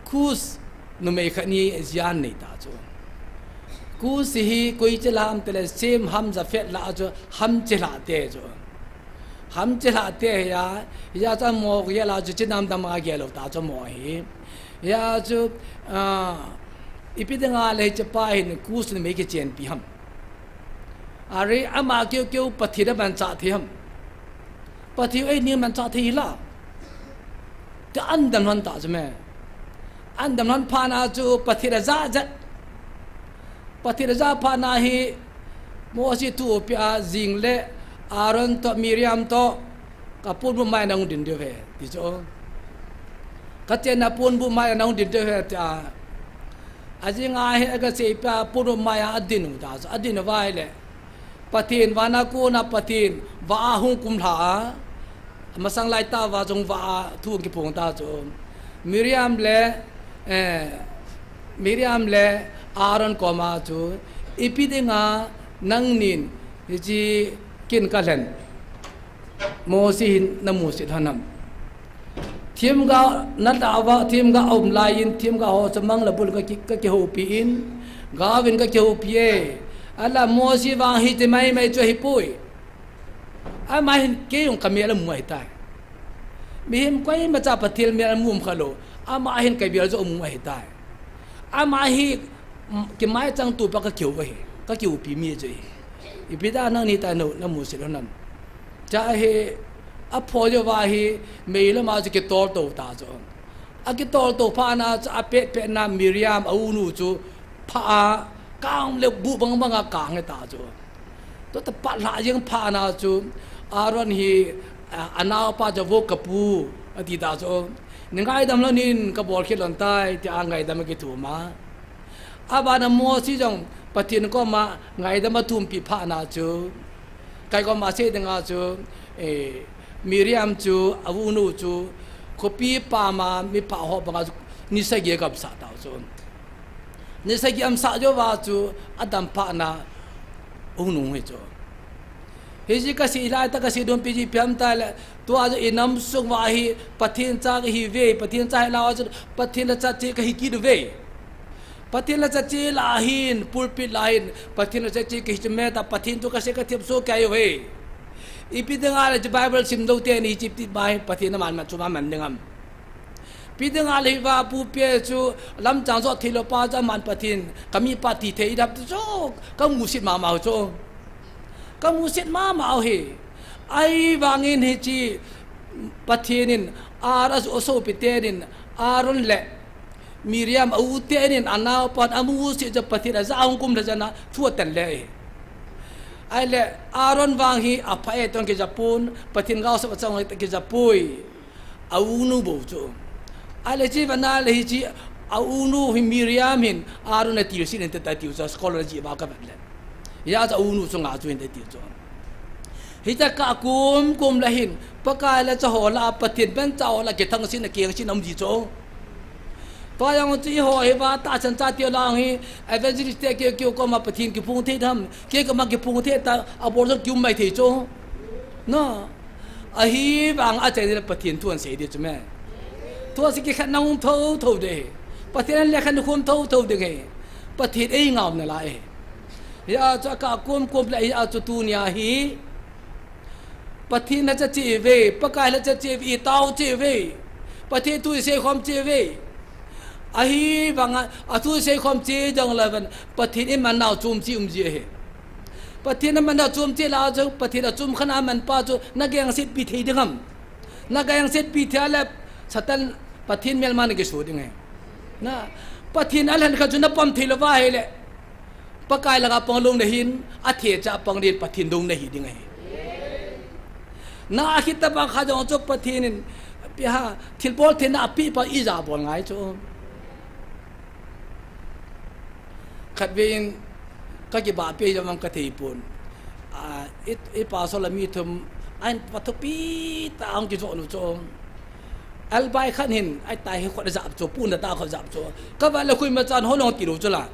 Cush numei khat ni jia anei ta chu. Cush hi koi chilhah ham ti le Shem, Ham, Japheth lah a chu Ham chilhah te chu. Ham chilhah te ahi a, hijeh chun mo gel a chu chinam dam a gel lou ta chu mo hi. Hijeh chun, ah, ipi dinga le hiche pa hin Cush numei kichenpi ham? Are ama keu keu Pathen amanchah thei ham? Pathen in eini amanchah thei hila. Ti ahin dam lhon ta chu me. Ahin dam lhon phat na chu Pathen aja jat. Pathen aja phat na hi Mose thu ape a jing le Aaron toh Miriam toh kaponbuh mai a nahung ding diu ahi ti chu. Kachenna ponbuh mai a nahung ding diu ahi tia. Ajing a hi aga seipa ponbuh mai a adin u ta chu. Adin uva ahile Pathen vana kona Pathen vah a hung kumlha a, masang lai tah uva jong vah a thu kiphong ta chu. Miriam le, eh, Miriam le Aaron koma chu, ipi dinga nangnin hiche kin kalhen Mose hin namusit lhon ham? Themgao nalah uva, themgao aum laiyin, themgao ho chu mang le bul kaki, kakihoupi in, gaovin kakihoupi e. Ahinla Mose vang hiti maimai chu ahipoi. Ama hin kei jong kamel amu ahitai. Mihem koimacha Pathen mel amu um khalou. Ama hin kamel jong amu ahitai. Ama hi, mm, kimaichang tupa kakihou ahi. Kakihoupi mi chu ahi. Ipi dinga nangni tah na, namusit lhon ham? Cha hi, apho jouva hi, mei lama chu kitol tou ta chu. Akitol tou phat na chu apet pet na Miriam aunu chu phah a, Kang le bu bang bang a kang e ta chu. Tua ta pat la jeng phat na chu Aaron hi, a, anaopa chu vo kapu ati ta chu. Nei ngaidam lou nin kabol khel lou tai tia ngaidam akithum a. Abana Mose jong Pathen koma ngaidam athumpi phat na chu. Kei koma sei dinga chu, eh, Miriam chu, a unu chu, khopi pama mipha ho banga chu, ni sagi agamsah tau chu. Ni sagi agamsah jouva chu, adam phat na, unu hi chu. Hiche kasei lai tah kasei dungjuipi jeh ipi ham itile, tua chu inam sung uva hi, Pathen cha kahi uve, Pathen cha hilou a chu, Pathen lhacha che kahi kit uve. Pathen lhacha che lah a hin, pulpit lah a hin, Pathen lhacha che kahi chu me ta, Pathen thu kasei kathem soh kei uve. Ipi dinga le chu Bible sim lou teni chip ti bai, Pathen aman man chu aman ding ham. Ipi dinga le hiva pupe chu lamchang jot thei lou pa chu aman Pathen, kamipa ti thei dam chu, kamusit mama u chu. Kamusit mama u hi. Ahivangin hiche Pathen in, Aaron a sopi tenin, Aaron le Miriam a u tenin, anaopan amusit chu Pathen aja hung kum lha jana, thu atan le e. Ahile, Aaron vang hi apha e tong kijapon, Pathen gaosap achang e tong kijapoi. A unu bou chu. Ahile, chi vana le hiche, a unu hi Miriam hin, Aaron atilsit in tata tiu chu, scholar ji va kavet le. Hia chu a unu chu nga chu hin tata tiu chu. Hitia kah kum kum le hin, Pakai lhacha ho lah a, Pathen manchah ho lah a, kithangsetna kengsetna aum ji chu. Tua jong chu eiho hiva tahsan chate lah a hi, evangelist te keu keu koma Pathen kiphong thei dam, kei koma kiphong thei ta, abol jong kium mai thei chu. Na, ahivang a chai le Pathen thu ahin sei ding chu me. Thu asei kikhen na um thotho ding. Pathen le khen khom thotho ding e. Pathen eingaina lai e. Hia chu kah kum kum le hia chu tunia hi. Pathen lhacha che uve, Pakai lhacha che uve, itao che uve. Pathen thu isei khom che uve. Ahivanga, athu isei khom che jong le vang, Pathen iman nau chom che um ji ahi. Pathen aman nau chom che lah a chu, Pathen achom khat a aman pa chu, na gengsetpi thei ding ham. Na gengsetpi thei le, Satan Pathen melma na kiso ding e. Na, Pathen alhen khat chu na pom thei lou va ahile. Pakai lah a pang lou nahin, athei cha pang din Pathen dong nahi ding ahi. Na akhi tabang khat jong chu Pathen in, ipi ham, thilbol theina ape pa ija bol ngai chu. Khatvei in, kakibahpi jong kathei pon. A, i, i pastor le mi thum, ahin pathupi tah a hung kijoh nu chu. Albai khat hin, ahi tai hi khut ajap chu, pon tah a khut ajap chu. Kava le koima chan ho long ti lou chu la.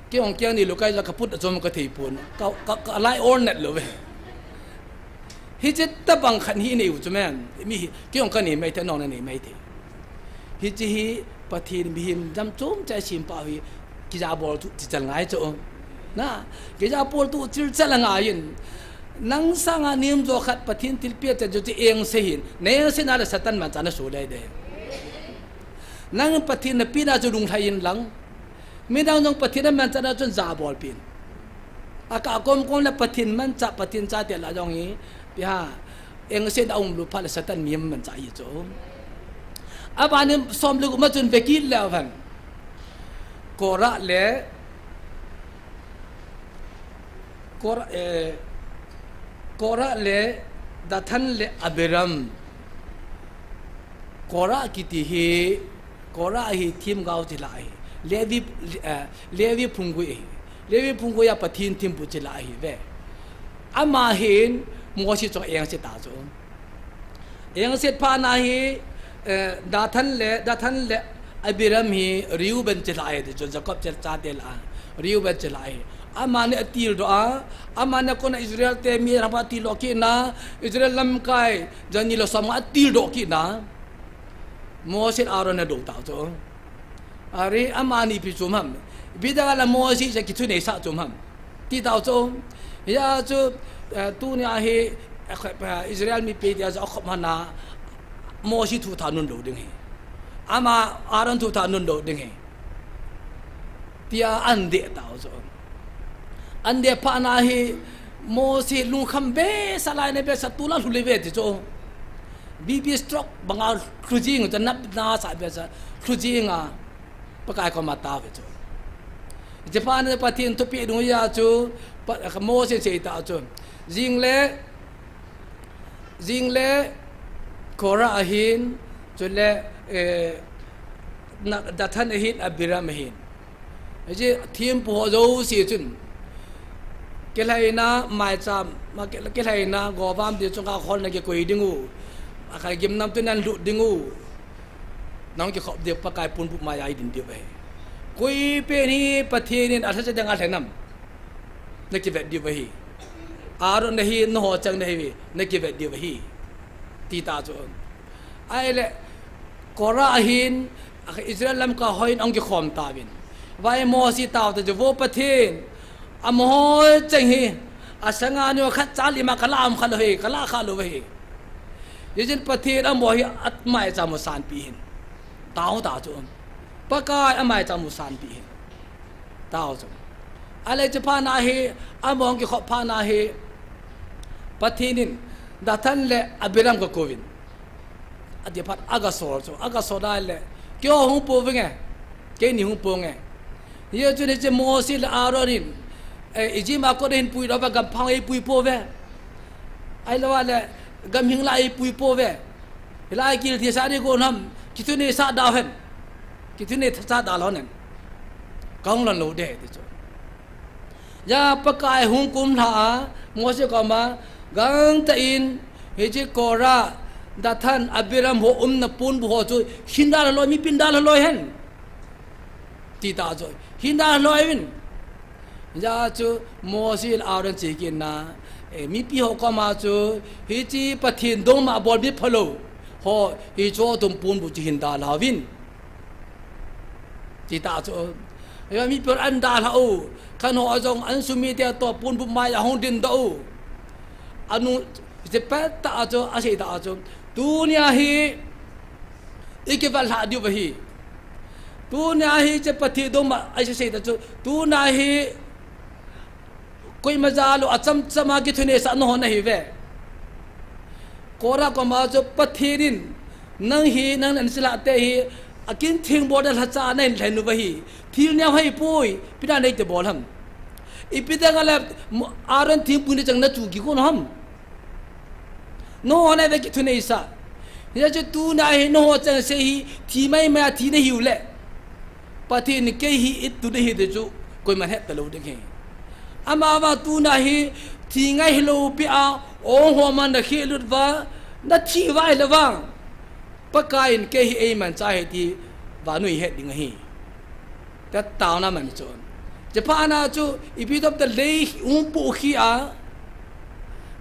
Kei jong kei ni lou kai la kaput achom kathei pon. Ka, ka, ka lai or net lou ve. Hiche tabang khat hi nei u chu men. Mi hi, kei jong kanei mai thei, nang nanei mai thei. Hiche hi Pathen mihem jam chom chai sim pa hi kija bol tu chi chal ngai chu. Na, kija bol tu chil chal ngai in. Nang sanga niam jo khat Pathen thilpeh chan chu chi engse hin. Na engse na le Satan manchah na so lai de. Nang Pathen na pina chu lunglhai in lang. Midang jong Pathen amanchah na chun ja bol pin. Akah kom kom le Pathen manchah, Pathen chate lah jong hi, ipi ham, engse na um lou phat le Satan mihem manchah hi chu. Abana som le gup ma chun vekit le avan. Korah le, Korah, eh, Korah le, Dathan le Abiram. Korah kiti hi, Korah hi themgao chilai. Levi, eh, Levi phunggui hi. Levi phunggui a Pathen thempu chilai hi ve. Ama hin Mose chunga engse ta chu. Engse phat na hi, eh, Dathan le, Dathan le Abiram hi Reuben chilai ti chu Jacob chate lah a. Reuben chilai. Amani atildoh a, amani kona Israel te mi rapa tildoh kit na, Israel lamkai, jani le som nga atildoh kit na. Mose Aaron adou ta chu. Are amani ipi chom ham. Ipi dinga la Mose chu kithunei sah chom ham. Ti tau chu. Hia chu, eh, tunia hi, eh, Israel mipi tia chu akhop man a Mose thu tha nun lou ding hi. Ama Aaron thu tha nun lou ding hi. Tia ahin dei tau chu. Ahin dei phat na hi Mose lungkham be sa lai ne be sa tu la lhu le ve ti chu. B P stroke banga lhu jing chu nap na sa be sa lhu jing a Pakai koma tao ve chu. Hiche phat na Pathen thupeh dungjuiya chu, Pa-, Mose in asei tah chu. Jing le, jing le Korah ahin, chule, eh, na, Dathan ahin, Abiram ahin. Hiche thempu ho jouse chun, kilhaina maicham, ma kil-, kilhaina govam ding chunga khol na kikoi ding u, akha gimnamtah in nalut ding u, nahung kikhop diu Pakai ponbuh maiya idin diu ahi. Koi pen hi Pathen in alhacha dinga alhen ham, nakivet diu ahi. Aaron nahi, nangho chang nahiuve, nakivet diu ahi, ti tah chu. Ahile, Korah ahin, Israel lamkai ho in ahung kikhom tauvin. Vai Mose tao ta chu, Vo Pathen, amaho cheng hi, asanga nu khat chal ima kalah um khalou hi, kalah khalou hi. Hijeh chun Pathen amaho hi amaicham u sanpeh in, tao tah chu. Pakai amaicham u sanpeh in, tao chu. Ahile hiche phat na hi, amaho ahung kikhop phat na hi, Pathen in Dathan le Abiram agakouvin. Adeh phat agasol chu, agasol a ahile, keiho hung pouvinge, keini hung ponge. Hijeh chun hiche Mose le Aaron in, eh, Egypt a kon ahin puidoh uva, gampha eipui pouve. Ahilou le, gamhing la eipui pouve. Hilai kil thisa ding kon ham, kithunei sah da hen. Kithunei sah da lhon hen. Kahung lhon lou ding ahi ti chu. Hijeh a Pakai hung kumlha a, Mose koma, gangtah in, hiche Korah, Dathan, Abiram ho umna ponbuh ho chu, hin dalha loi, mipin dalha loi hen, ti tah chu, hin dalha loi uvin. Hijeh a chu Mose le Aaron che kit na, eh, mipi ho koma chu, hiche Pathen dongma bol mi phalou ho, hiche ho tum ponbuh chu hin dalha uvin, ti tah chu. Hiya mipi hon dalha u, khat ho jong asumite toh ponbuh maiya hung dindoh u. Anu, hiche pet tah chu, asei tah chu, tunia hi, ikivet lhah diu ahi. Tunia hi hiche Pathen dongma, asei tah chu, tunia hi, koima jal u achamcham a kithunei sah nahon nahiuve. Korah koma chu Pathen in, nang hi, nang nanchelhah te hi, akin theng bol na lhacha nahin lhen uva hi, thil neo ahipoi, ipi dinga neiti bol ham? Ipi dinga le Aaron thempu ni chang nachu kikon ham? Nangho nahiuve kithunei sah. Hijeh chun tunia hi nangho changseh hi, thi maimai a thi nahiu le, Pathen in kei hi itu ding ahi ti chu, koiman het talou ding ahi. Amavang tunia hi, thi ngai hilou pi a, ong ho man nakhelut uva, nathi uva ahile vang, Pakai in kei hi eimanchah ahi ti, vannoi het ding ahi. Tia taona aman chu. Hiche phat na chu, ipi tah a lei hung pohkhi a,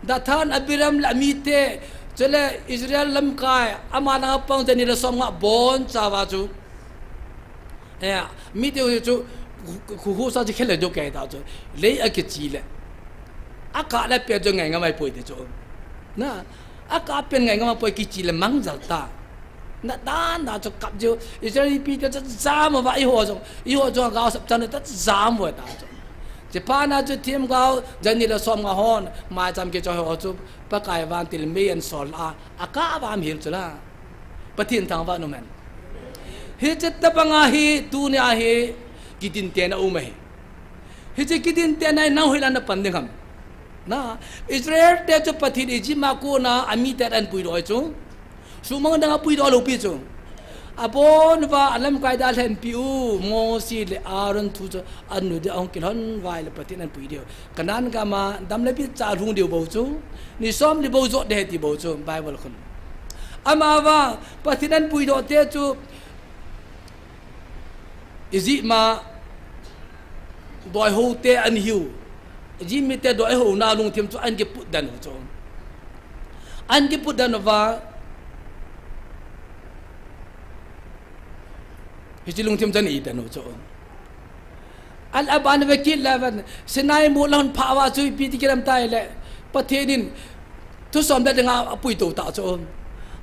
Dathan, Abiram le amite, chule Israel lamkai, ama langa pang jani le somnga abonchauva chu, eh, mite u chu, khu, khu, khusa chu khel le jo kei tah chu, lei akichi le, akah le pet jo ngai ngam ahipoi ti chu. Na, akah pet ngai ngam ahipoi, kichi le mangjal ta. Na dan da chu kap jiu, Israel mipite chu jam uva, eiho jong, eiho jong gaosap chan ta jam uva ta chu. Hiche phat na chu themgao jani le somnga hon, maicham kichoi ho chu, Pakai vantil mei ahin sol a, akah uva ahil chu la. Pathen thangvah in um hen. Hiche tobang a hi, tunia hi, kidinten aum ahi. Hiche kidinten a hi nang hoilai a napan ding ham? Na, Israel te chu Pathen Egypt a kona amite ahin puidoh chu, sumang dang a puidoh lou pi chu, abon uva alamkai dalhenpi u Mose le Aaron thu chu anu ding ahung kilhon uva ahile Pathen ahin pui diu. Canaan gam a dam le bicha lhung diu bou chu, ni somli bou jot ding ahi ti bou chu Bible khun. Amavang Pathen ahin puidoh te chu, Egypt a doiho te ahin hiu. Egypt mite doiho na lungthim chu ahin kiput den u chu. Ahin kiput den uva, hiche lungthim chu ahin iten u chu. Al aban ve kit le aban, Sinai mol ahung phah uva chu ipi ti kilam tai le, Pathen in thusom le dinga apuitou tah chu.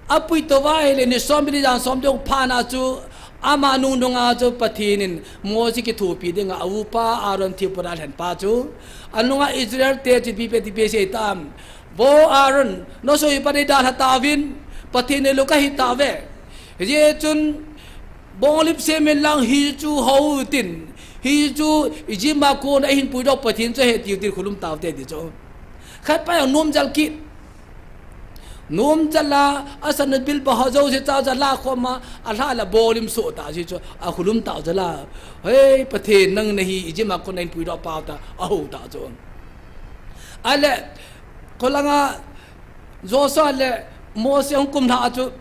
Apuitou uva ahile ni somli jan som ding phat na chu, ama nung nunga chu Pathen in Mose kithopi dinga aupa Aaron thempu dalhen pa chu, anunga Israel te chu ipi ipi ti ipi asei tam? Vo Aaron, nasopi pa nei dalha tauvin, Pathen neilu kahi tauve. Hijeh chun, bonglip sem in lang hi chu hou tin, Hichu Egypt a kona eihin puidoh Pathen chu ahi tiu tin khulum taute ti chu. Khat pa jong nom jal kit. Nom jal a, asan a bil ba ho jouse cha jal a khom a, alha le bol lim soh ta chu, akhulum tau jal a. Hei, Pathen nang nahi, Egypt a kona eihin puidoh pau ta, ahou ta chu. Ale, kolanga Joshua le Mose hung kum lha chu,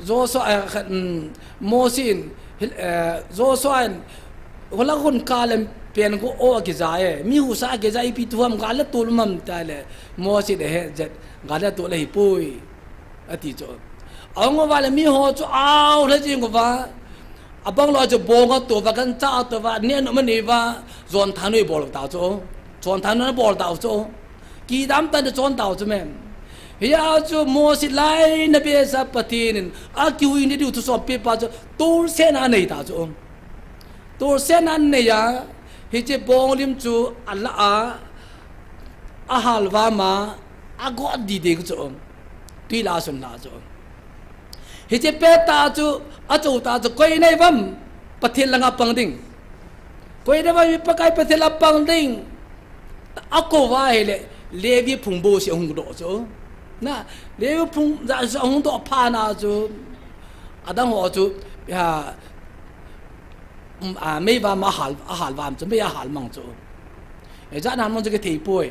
Joshua, eh, khat, um, Mose in, hil-, eh, Joshua in, hola hun ka lem pen ko o akija e, mi husa akija ipi thu ham gal le tol um ham ta le, Mose in ahe jet, gal le tol ahi poi, ati chu. Ahung uva le mi ho chu ao le jing uva, abang lou chu bong ato uva, gancha ato uva, ne no mani uva, jon thanoi bol ta chu, jon thanoi bol ta chu. Kidam tah in chon tau chu me. Hia chu Mose laina behseh a Pathen in akihuhhing diu thusoh ape pa chu tolsen a nei ta chu. Tolsen a nei a, hiche bong lim chu ala a, ahal vam a, agot ding ding chu. Tui la sun la chu. Hiche pet tah chu, acho tah chu, koi nei uvam, Pathen langa pang ding. Koi nei uvam, Pakai Pathen langa pang ding. Akou uva ahile, Levi phung bouseh ahung doh chu. Na, Levi phung ja, ahung doh phat na chu, adang ho chu, ya, um, a, meivam ahal, ahal vam chu, mei ahal mang chu. Ijat ham mang chu kithei poi.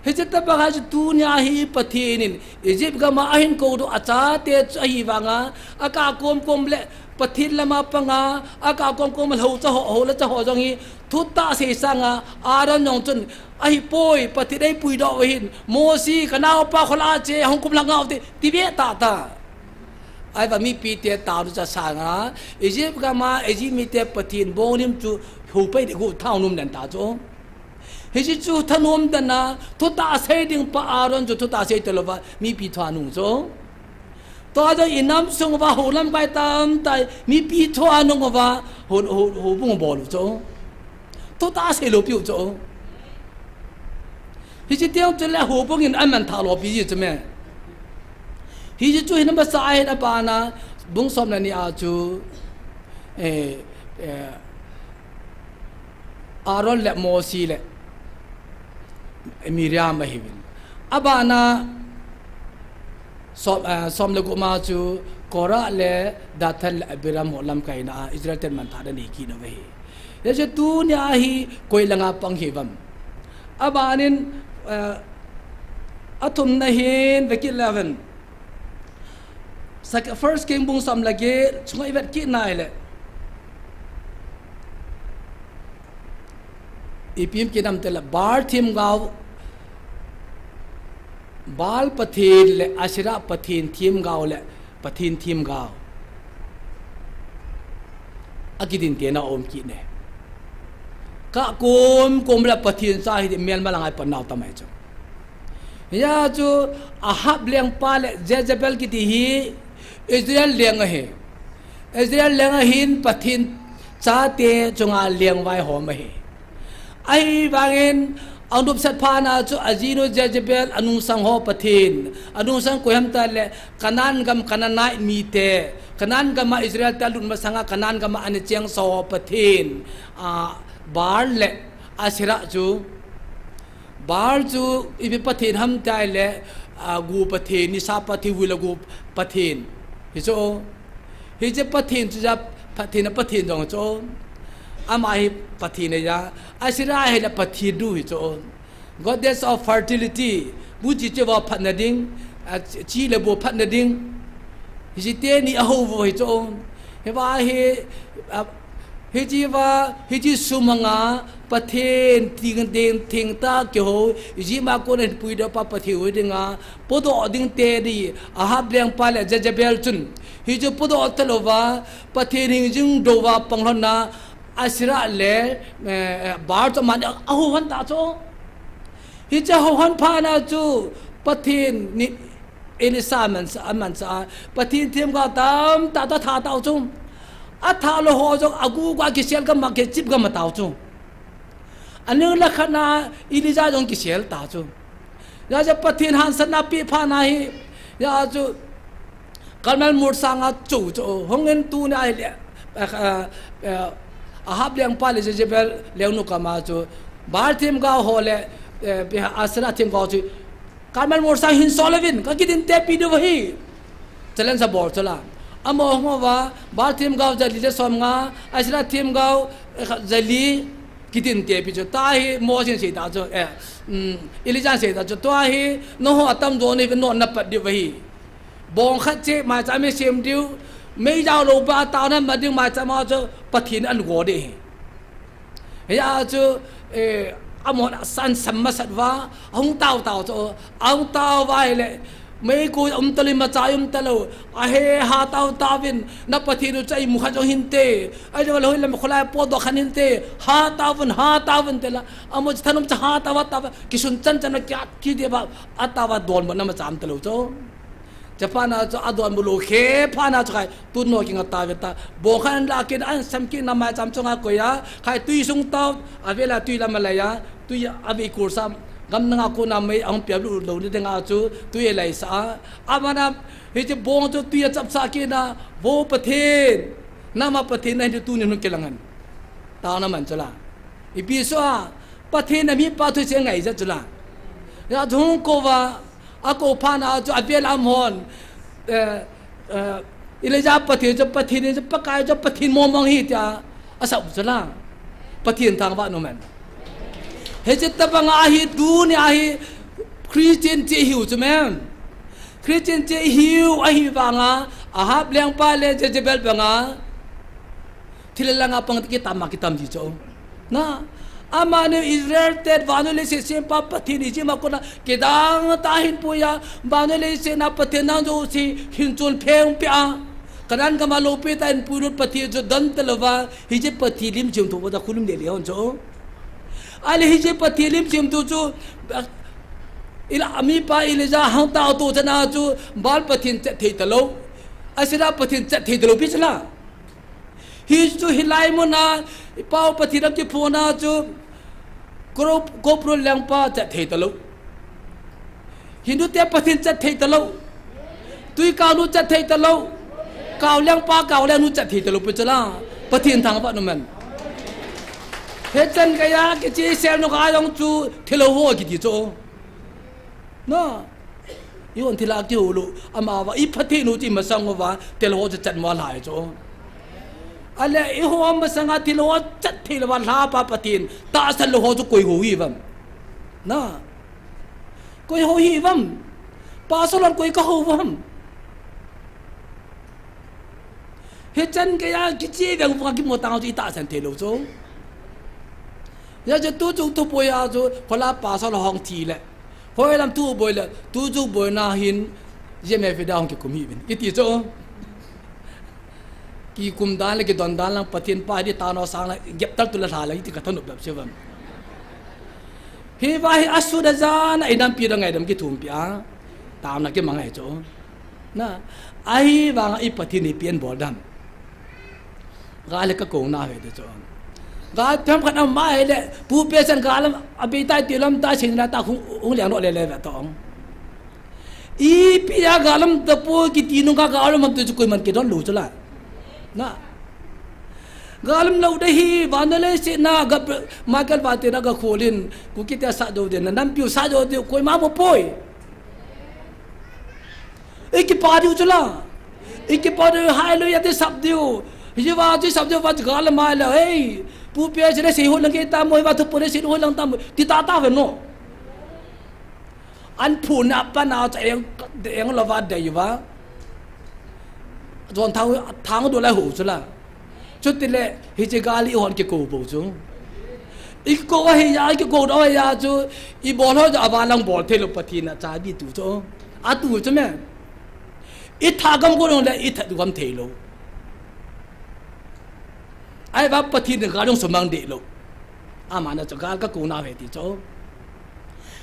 Hiche tobang a chu tunia hi Pathen in Egypt gam a ahin koudoh achate chu ahi vang a, akah kom kom le Pathen lama pang a, akah kom kom le hou cha ho, hou le cha ho jong hi thutah sei sang a, Aaron jong chun ahi poi, Pathen in eipuidoh u ahin, Mose, ka naopa khola che, hung kum lhang uvin te, ti ve tah tah. Ahivang mipite taonu cha sang a, Egypt gam a, Egypt mite Pathen bong lim chu hou pai ding u thanom den ta chu. Hiche chu thanom den a, thutah sei ding pa Aaron chu thutah sei talou va, mipi thu anung chu. Tua chu inam sung uva hou lamkai tamtah, mipi thu anung uva, hou, hou, houbung bol u chu. Thutah sei lou piu chu. Hiche teng chu le houbung in aman tha lou pi ji chu me. Hiche chu hin masa a hin abana, bung som le ni a chu, eh, eh, Aaron le Mose le Miriam ahiuvin. Abana som, eh, som le gup ma chu Korah le Dathan le Abiram ho lamkaina a Israel ten manthahna anei kit nauve. Hiche tunia hi koi langa pang hiuvam. Abanin, eh, athumna hin vekit le ven. Sek-, First King bung som le get, chunga ivet kit nai le. Ipi um kit nam tile Baal themgao, Baal pathen le Asherah pathen themgao le pathen themgao. Akidin tena um kit ne. Kah kom kom le pathen cha hi ti melma la ngai pan nau tamai chu. Hia chu Ahab lengpa le Jezebel kiti hi Israel leng ahi. Israel leng ahin Pathen chate chunga lengvai hom ahi. Ahivangin anopsat phat na chu ajinu Jezebel anungsang ho pathen, anungsang koi ham tile Canaan gam Canaanite mite, Canaan gam a Israel te alut masanga Canaan gam a ana chengsa ho pathen, a, Baal le Asherah chu Baal chu ipi pathen ham tile, a, gu pathen, nisa pathen, vuila gu pathen. Hichu, hiche pathen chu ja pathen a pathen jong chu. Ama hi pathen ahi a, Asherah hi la pathen du hichu. Goddess of fertility, bu chi che va phatna ding, a, chi le bu phatna ding. Hiche teni ahou vo hichu. Hiva hi, a, Hiche va, hiche sumanga, Pathen, ting, ting, theng tah kihou, Egypt a kona eihin puidoh pa Pathen u dinga, podoh ding teni, Ahab lengpa le Jezebel chun. Hichu podoh talou va, Pathen hingjing dou va pang lhon na, Asherah le, eh, eh, Baal chu aman ahou lhon ta chu. Hiche ahou lhon phat na chu, Pathen ni, Elisha aman sa, aman sa, Pathen themgao tamtah toh atha tau chu. Atha lou ho jong agu gu a kisel gam a kichip gam a tau chu. Aning le khat na Elijah jong kisel ta chu. Hia chu Pathen hansanna pe phat na hi, hia chu Carmel mol sanga chu chu, hung in tunia hi le, Eh, eh, eh, Ahab lengpa le Jezebel lengnu kama chu Baal themgao ho le, eh, Asherah themgao chu Carmel molsang hin sol uvin, ka kidin tepi diu ahi. Challenge abol chu la. Amaho hung uva, Baal themgao jali le somnga, Asherah themgao, eh, jali kidin tepi chu. Tahi Mose in asei ta chu, eh, um, Elijah in asei ta chu, tua hi, nangho atam jo nahiuvin, nangho napat diu ahi. Bong khat cheh maicham in sem diu, mei jao lou pa taona mat ding maicham a chu Pathen in ago ding ahi. Hia chu, eh, amahon asan sam masat uva, ahung tao tao chu, ahung tao uva ahile, mei ko um talou, imacha um talou, ahe ha tao taovin, na Pathen u chu imu khat jong hinte, ahilou le hoilam kholai potdoh khat hinte, ha taovin, ha taovin tila, amaho chu thanom cha ha taova, taova, kisun chan chan a kia, kideva, ataova donbutna imacha um talou chu. Chaphat na chu adonbut lou khe phat na chu khai, tun nangho kinga tave ta. Bong khat anla kit, ansam kit na maicham chunga koi a, khai tui sung tao, avela tui lam alai a, tui avei kul sa, gam nanga kona mei ahung piap lut lou ni dinga chu, tui alai sa a. Abana, hiche bong chu tui achapsah kit na, Vo Pathen, nama Pathen nahi tuni hung kilang hen. Taona man chu la. Ipi so a, Pathen a mipa thu che ngai jat chu la. Hia chu hung kou va, akou phat na chu avel a amahon, eh, eh, Elijah Pathen chu Pathen, chu Pakai chu Pathen mong mong ahi tia asah u chu la. Pathen thangvah in um hen. Hiche tobang ahi, tuni ahi, Christian cheh hiu chu men. Christian cheh hiu ahi vanga, Ahab lengpa le Jezebel banga, thil langa pang kitam ma kitam ji chu. Na, amani Israel te vannoi leiset sempa Pathen Egypt a kona kidang tah a ahin pui a, vannoi leiset a Pathen in ajouse hin chonphe peh a, Canaan gam a loupitah a ahin puilut Pathen chu don talouva, hiche Pathen lim chim thu bou a khulum le le hon chu. Ahile hiche Pathen lim chim thu chu, ila, amipa Elijah hung tao to chan a chu Baal Pathen chet thei talou, Asherah Pathen chet thei talou pi chu la. Hichu hilai mun a, i pao Pathen a kiphong na chu, Kro-, Copro lengpa chet thei talou. Hindu te Pathen chet thei talou. Tui kao nu chet thei talou. Kao lengpa, kao lengnu chet thei talou pi chu la. Pathen thangvah in um hen. Hichan geiya kichesel nu ka jong chu thilou ho kiti chu. Na. Ihon thilha kihou lou, amava, i Pathen u chu imasang uva, thilha ho chu chet mo lhai chu. Ahile, ihon masanga thilha ho chet thei louva lhapa Pathen, tahsan lou ho chu koi ho hi uvam. Na. Koi ho hi uvam. Pastor hon koi ka ho uvam. Hichan geiya kiche veng uva kimo tang chu i tahsan thei lou chu. Hia chu tu chu thu boi a chu, khola pastor hung thi le. Hoilam thu boi le, tu chu boina hin, J M F da hung kikum hi uvin. Iti chu. Kikum dan le, kidon dan lang, Pathen pa di tano sang le, gep tal tu le lha le, iti ka thanop dap se uvam. Hiva hi asut a jan a inampi dang ngaidam kithum pi a. Tamna kimang ahi chu. Na, ahivanga i Pathen hi ipi abol dam. Gal le ka kouna ve te chu. Gal themkhat ama hile, pu pe chan gal lam, abei tai ti lam tai sin na ta hung, hung leng no le le ve tong. Ipi a gal lam tapoi kiti nung ka gal lam tu chu koiman kidon lou chu la. Na. Gal lam lou ding hi, vannoi leiset a, Gab-, Michael Vate na ga kholin, Kuki te sa do den, na nampiu sa do de, koima mo poi. I kipa diu chu la. I kipa diu hai lo ya te sap diu. Hiva chu sap diu va chu gal lam a la, hey. Pu pe chu le sei ho lang ke ta mo, hiva thu po le sei ho lang ta mo. Ti ta ta ve no. An phu na pa na cha eng, eng lo va dei va. Jon thang, thang do lai ho chu la. Chutile, hiche gal ihon kikou bou chu. I kou ahi ya, i kikou do ahi ya chu, i bol ho chu ava lang bol thei lou Pathen a cha bi tu chu. A tu chu me. I tha gam ko le, i tha du gam thei lou. Ahivang Pathen in gal jong sumang deh lou. Amana chu gal ka kouna ve ti chu.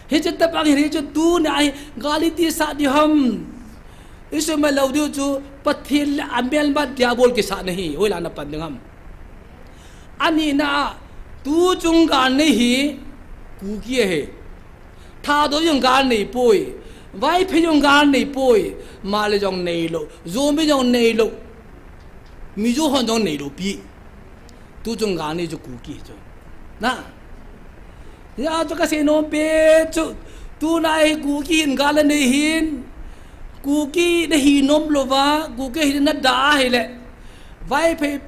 Hiche tobang hi chu tuni a hi gal iti sa di ham. I sumang lou diu chu Pathen le amelma Diabol kisa na hi. Hoilam na pan ding ham. Ani na a tu chung gal nei hi Kuki ahi. Thadou jong gal nei poi. Vaiphei jong gal nei poi. Male jong nei lou. Zomi jong nei lou. Mizo hon jong neilou pi. Tu chu gal nei chu Kuki chu. Na. Hia chu kasei nom pen chu. Tuna hi Kuki hin gal anei hin. Kuki nahi nom louva, Kuki hi nadah ahile. Vaiphei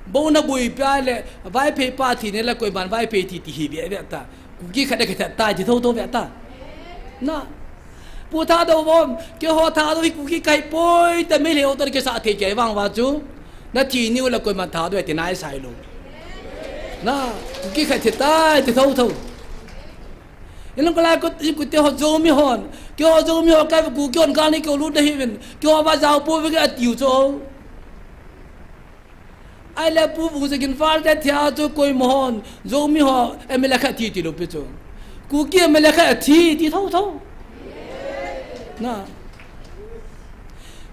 bou naboipi ahile, Vaiphei pa thi nile koiman Vaiphei thi ti hi ve ve ta. Kuki khat a kithat tai ti thotho ve ta. Na. Pu Thadou von, keiho Thadou hi Kuki kahi poi, ti Meitei ho toh kisah thei kei vang uva chu. Nathi niu le koiman Thadou ti naisah lou. Na, Kuki kahi thi tai, ti thotho. Ilang kalai ko, i kute ho Zomi hon. Keiho Kuki hon gal nei keiho lut nahiuvin. Keiho va jao pouve atiu chu. Ahile Pu Vungzagin Valte thia chu koima hon, Zomi ho M L A khat thi tilou pi chu. Kuki M L A khat thi ti thotho. Na.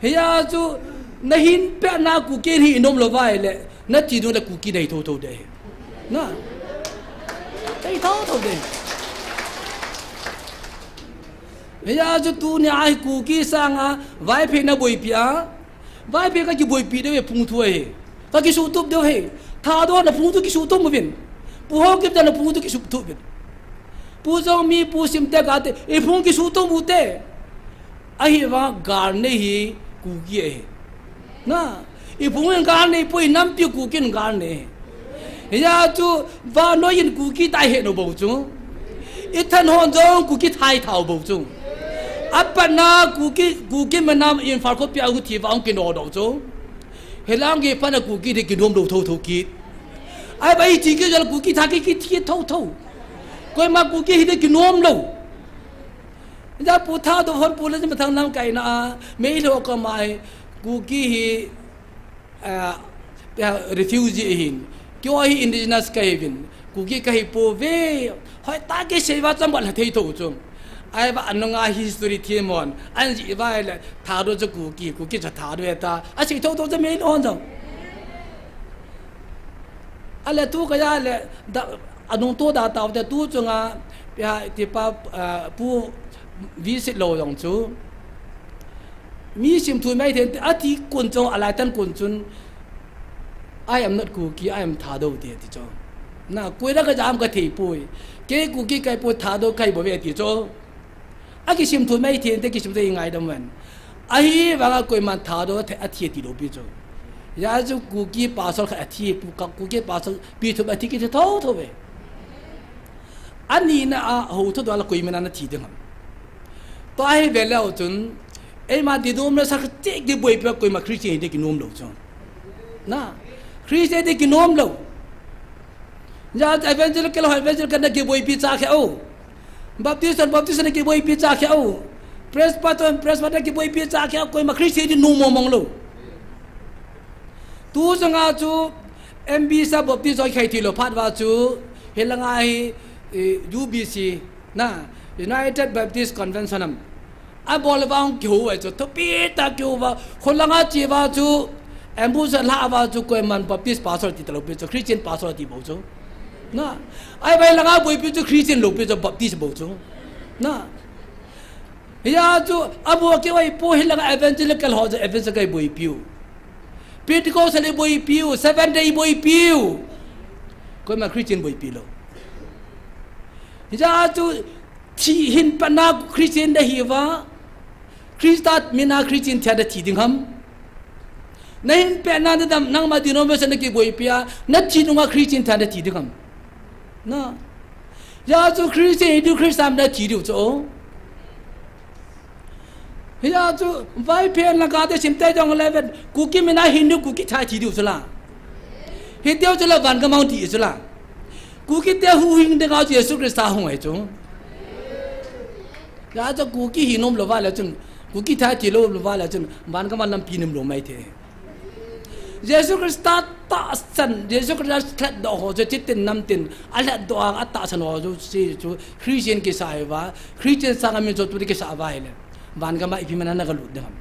Hia chu nahin pehna Kuki hi nom louva ahile, nathi nung le Kuki nahi thotho de. Na. Nahi thotho de. Hia chu tunia hi Kuki sanga Vaiphei naboipi a. Vaiphei kakiboipi diu ahi phung thu ahi. Kakisuhtup diu ahi. Thadou naphung thu kisuhtup uvin. Pu Haokip naphung thu kisuhtup uvin. Pu Jongmi, Pu Simte, Gate, iphung kisuhtup uvin te. Ahivang gal nei hi Kuki ahi. Na, iphung in gal nei poi, inampi Kuki in gal nei. Hia chu vannoi in Kuki tai he no bou chu. Ithan hon jong Kuki thai thao bou chu. Apatna Kuki, Kuki manam Imphal khopi a hu thi vang kino do chu. Hilang ki pana Kuki de kinom lou thotho ki. Ai bai chi ki jal Kuki tha ki ki thi thotho. Koima Kuki hi de kinom lou. Ja Pu Thadou von Pu le mathang lamkai na a, Meitei ho koma hi, Kuki hi, ah, ah, refugee ahin. Keiho hi indigenous kahiuvin. Kuki kahi pouve. Hoitah kisei uva chomkhat la thei thou chu. Ahivang anunga history thiem hon. Anjih uva le Thadou chu Kuki, Kuki chu Thadou eta. Asei thotho chu Meitei hon jong. Ale tu kaya le, da, anung to da tao te tu chunga, ya, ti pa, ah, Pu Visit Lou jong chu. Mi sim thu mai then, ati kun chun, alai tan kun chun, "I am not Kuki, I am Thadou," ti, ti chu. Na, koi la ka jam ka thei poi. Kei Kuki kahi poi, Thadou kahi bou ve ti chu. Akisim thu mai then te kisim te i ngaidam uvin. Ahivanga koiman Thadou the, athi tilou pi chu. Ya chu Kuki pastor khat athi pu ka Kuki pastor pi thu athi kiti thotho ve. Ani na a ho tho do la koiman ana thi ding ham. Tua hi ve leu chun, eima denomination khat cheh kiboipi a koima Christian hi de kinom lou chu. Na, Christian de kinom lou. Ja, Evangelical ho, Evangelical na kiboipi cha khe o. Baptist, Baptist na kiboipi cha khe o. Presbyterian, Presbyterian na kiboipi cha khe o, koima Christian di nom mong mong lou. Tu chunga chu M B C Baptist joi khai thilou phat uva chu, hilanga hi, eh, U B C, na, United Baptist Convention am. Abol uva hung kihou uva chu, thupi tah kihou uva, kholanga che uva chu, ambush alha uva chu, koiman Baptist pastor ti talou pi chu, Christian pastor ti bou chu. Na, ahivang langa boipi chu, Christian lou pi chu, Baptist bou chu. Na. Hia chu, abol keu ahi poi hilanga Evangelical ho chu, Evangelical boipiu. Pentecostal boipiu, Seventh Day boipiu. Koima Christian boipi lou. Hia chu, Thi hin patna Christian nahi uva, Christa mina Christian thia nathi ding ham. Nahin patna nadam nangma denomination na kiboipi a, nathi nunga Christian thia nathi ding ham. Na. Ya chu Christian hi diu Christa mina thi diu chu. Hia chu Vaiphei langa te sim te jong le ven, Kuki mina hin diu Kuki thia thi diu chu la. Hi diu chu la van ka mang ti chu la. Kuki te huhhing dinga Jesu Christa hung ahi chu. Ya chu Kuki hi nom lou va le chun, Kuki thia thi lou lou va le chun, van ka mang lampi nom lou mai the. Jesu Christa tahsan, Jesu Christa lhatdoh ho chu, chitin namtin, alhatdoh a, atahsan ho chu, si chu, Christian kisa ahi va, Christian sanga min chu tu kisa va ahi le. Van ka mang ipi mana na ka lut ding ham.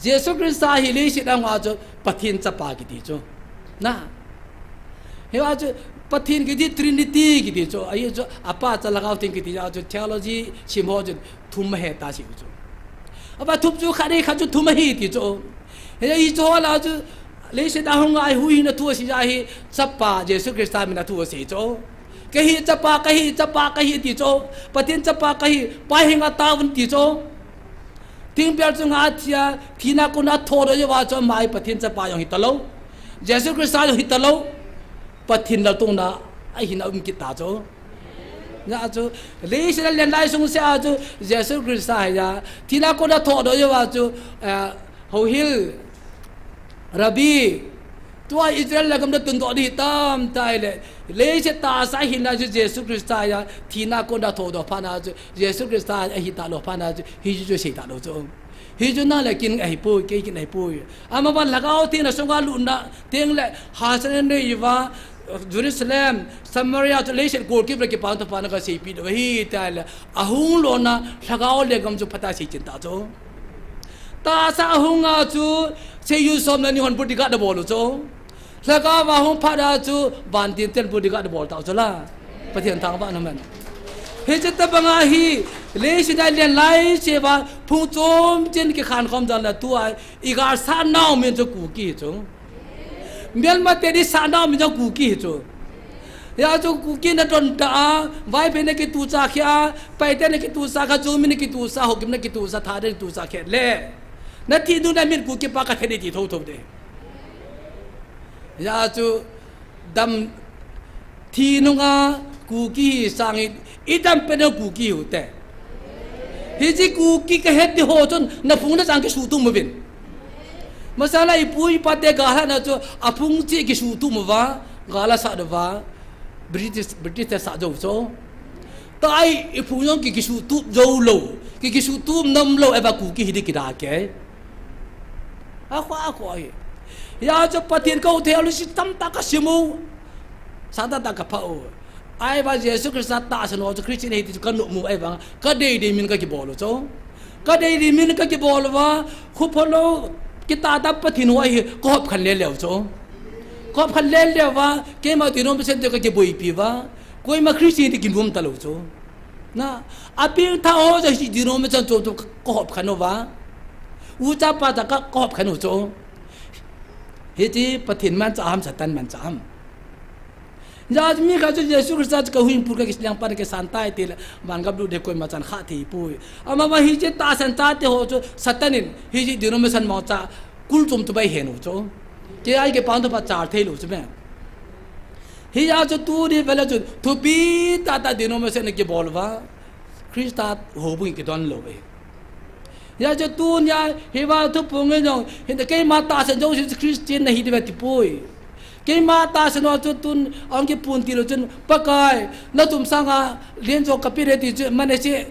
Jesu Christa hi leiset a hung a chu Pathen chapa kiti chu. Na. Hia chu Pathen kiti Trinity kiti chu. Ahi chu Apa Cha Lhagao Theng kiti a chu theology sim ho chu thum ahi ta si chu. Ava thum chu khat ahi khat chu thum ahi ti chu. Hiche hi chu ho la chu, leiset a hung a hi hui hina thu asei ja hi, Chapa Jesu Christa min a thu asei chu. Kahi Chapa, kahi Chapa, kahi ti chu. Pathen Chapa kahi, Pai henga taovin ti chu. Thingpel chunga athia, thina kona athodoh jouva chu ama hi Pathen Chapa jong hitalou, Jesu Christa jong hitalou, Pathen laltouna ahina um kit ta chu. Hijeh a chu, leiset a lenlai sungsea chu, Jesu Christa hi a, thina kona athodoh jouva chu, eh, Houhil, Rabbi, tua Israel lenggam na tundoh ding hitam, tia ahile, leiset tahsa hina chu Jesu Christa hi a, thina kona athodoh phat na chu, Jesu Christa ahi talou phat na chu, hichu chu sei talou chu. Hichu nang le kin ahipoi, kei kin ahipoi. Ama vang Lhagao Theng na sunga lutna teng le, hahsatna nei uva, Jerusalem, Samaria chu leiset golkip le kipana thupha na kaseipi diu ahi, tia ahile, ahung lona Lhagao lenggam chu phatah a seichen ta chu. Tahsa ahunga chu, seijui som le ni hon bodyguard abol u chu. Lhagao va hung phat a chu, vantil ten bodyguard abol tau chu la. Pathen thangvah in umhen. Hiche tobanga hi, leiset a lenlai cheh uva, phung chom chen kikhen khom jongle tua, igalsah nau min chu Kuki hi chu. Melmate igalsah nau min jong Kuki hi chu. Hijeh a chu Kuki na don ta a, Vaiphei na kituhsah khel a, Paite na kituhsah khel, Zomi na kituhsah, Haokip na kituhsah, Thadou na kituhsah khel le, na thi nung na min Kuki pa kathe ding ti thotho ding. Hijeh a chu dam, thi nunga Kuki hi sangin, idam pet nau Kuki hiu te. Hiche Kuki kahet ti ho chun, na phung na chang kisuhtup uvin. Masanga ipu ipa te gal ahat na chu, aphung cheh kisuhtup uva, gal asat uva, British, British te sah jou chu. Tua hi iphung jong ki, kisuhtup jou lou, ki, kisuhtup nom lou, ahivang Kuki hi ding kida kei. Akhoh, akhoh hi. Hijeh a chu Pathen kou thei lou, sim tamtah kasim u. Sa tamtah kapha u. Ahivang Jesu Christa tahsan ho chu Christian ahi ti chu kanom u ahivang, kadei dei min kakibol u chu. Kadei dei min kakibol uva, khuphalou, kitah tah Pathen ho ahi, kahop khen lele u chu. Kahop khen lele uva, keima denomination te kakiboipi uva, koima Christian ti kinom talou chu. Na, apengthah ho jong hiche denomination chom chom ka, kahop khen uva. Ucha pacha ka, kahop khen u chu. Hiche Pathen manchah ham, Satan manchah ham. Hijeh a mi khat chu Jesu Christa chu kahuhhingpu, kakilengpa, kasan tai tile, van gam lut ding koima chan kha thei poi. Ama vang hiche tahsan chate ho chu Satan in, hiche denomination mangcha, kul chom chom a eihen u chu. Kei a kipana thupha chal thei lou chu me. Hijeh a chu tuni vele chun, thupi tah tah denomination kibol uva, Christa houbung kidon lou e. Hijeh a chu tunia, hiva thuphung in jong, hin keima tahsan jong chu Christian nahi diu ve ti poi. Keima tahsan ho chu tun, ahung kipun til u chun, Pakai, na thum sanga, lien jo kapeh e ti chu, Manasseh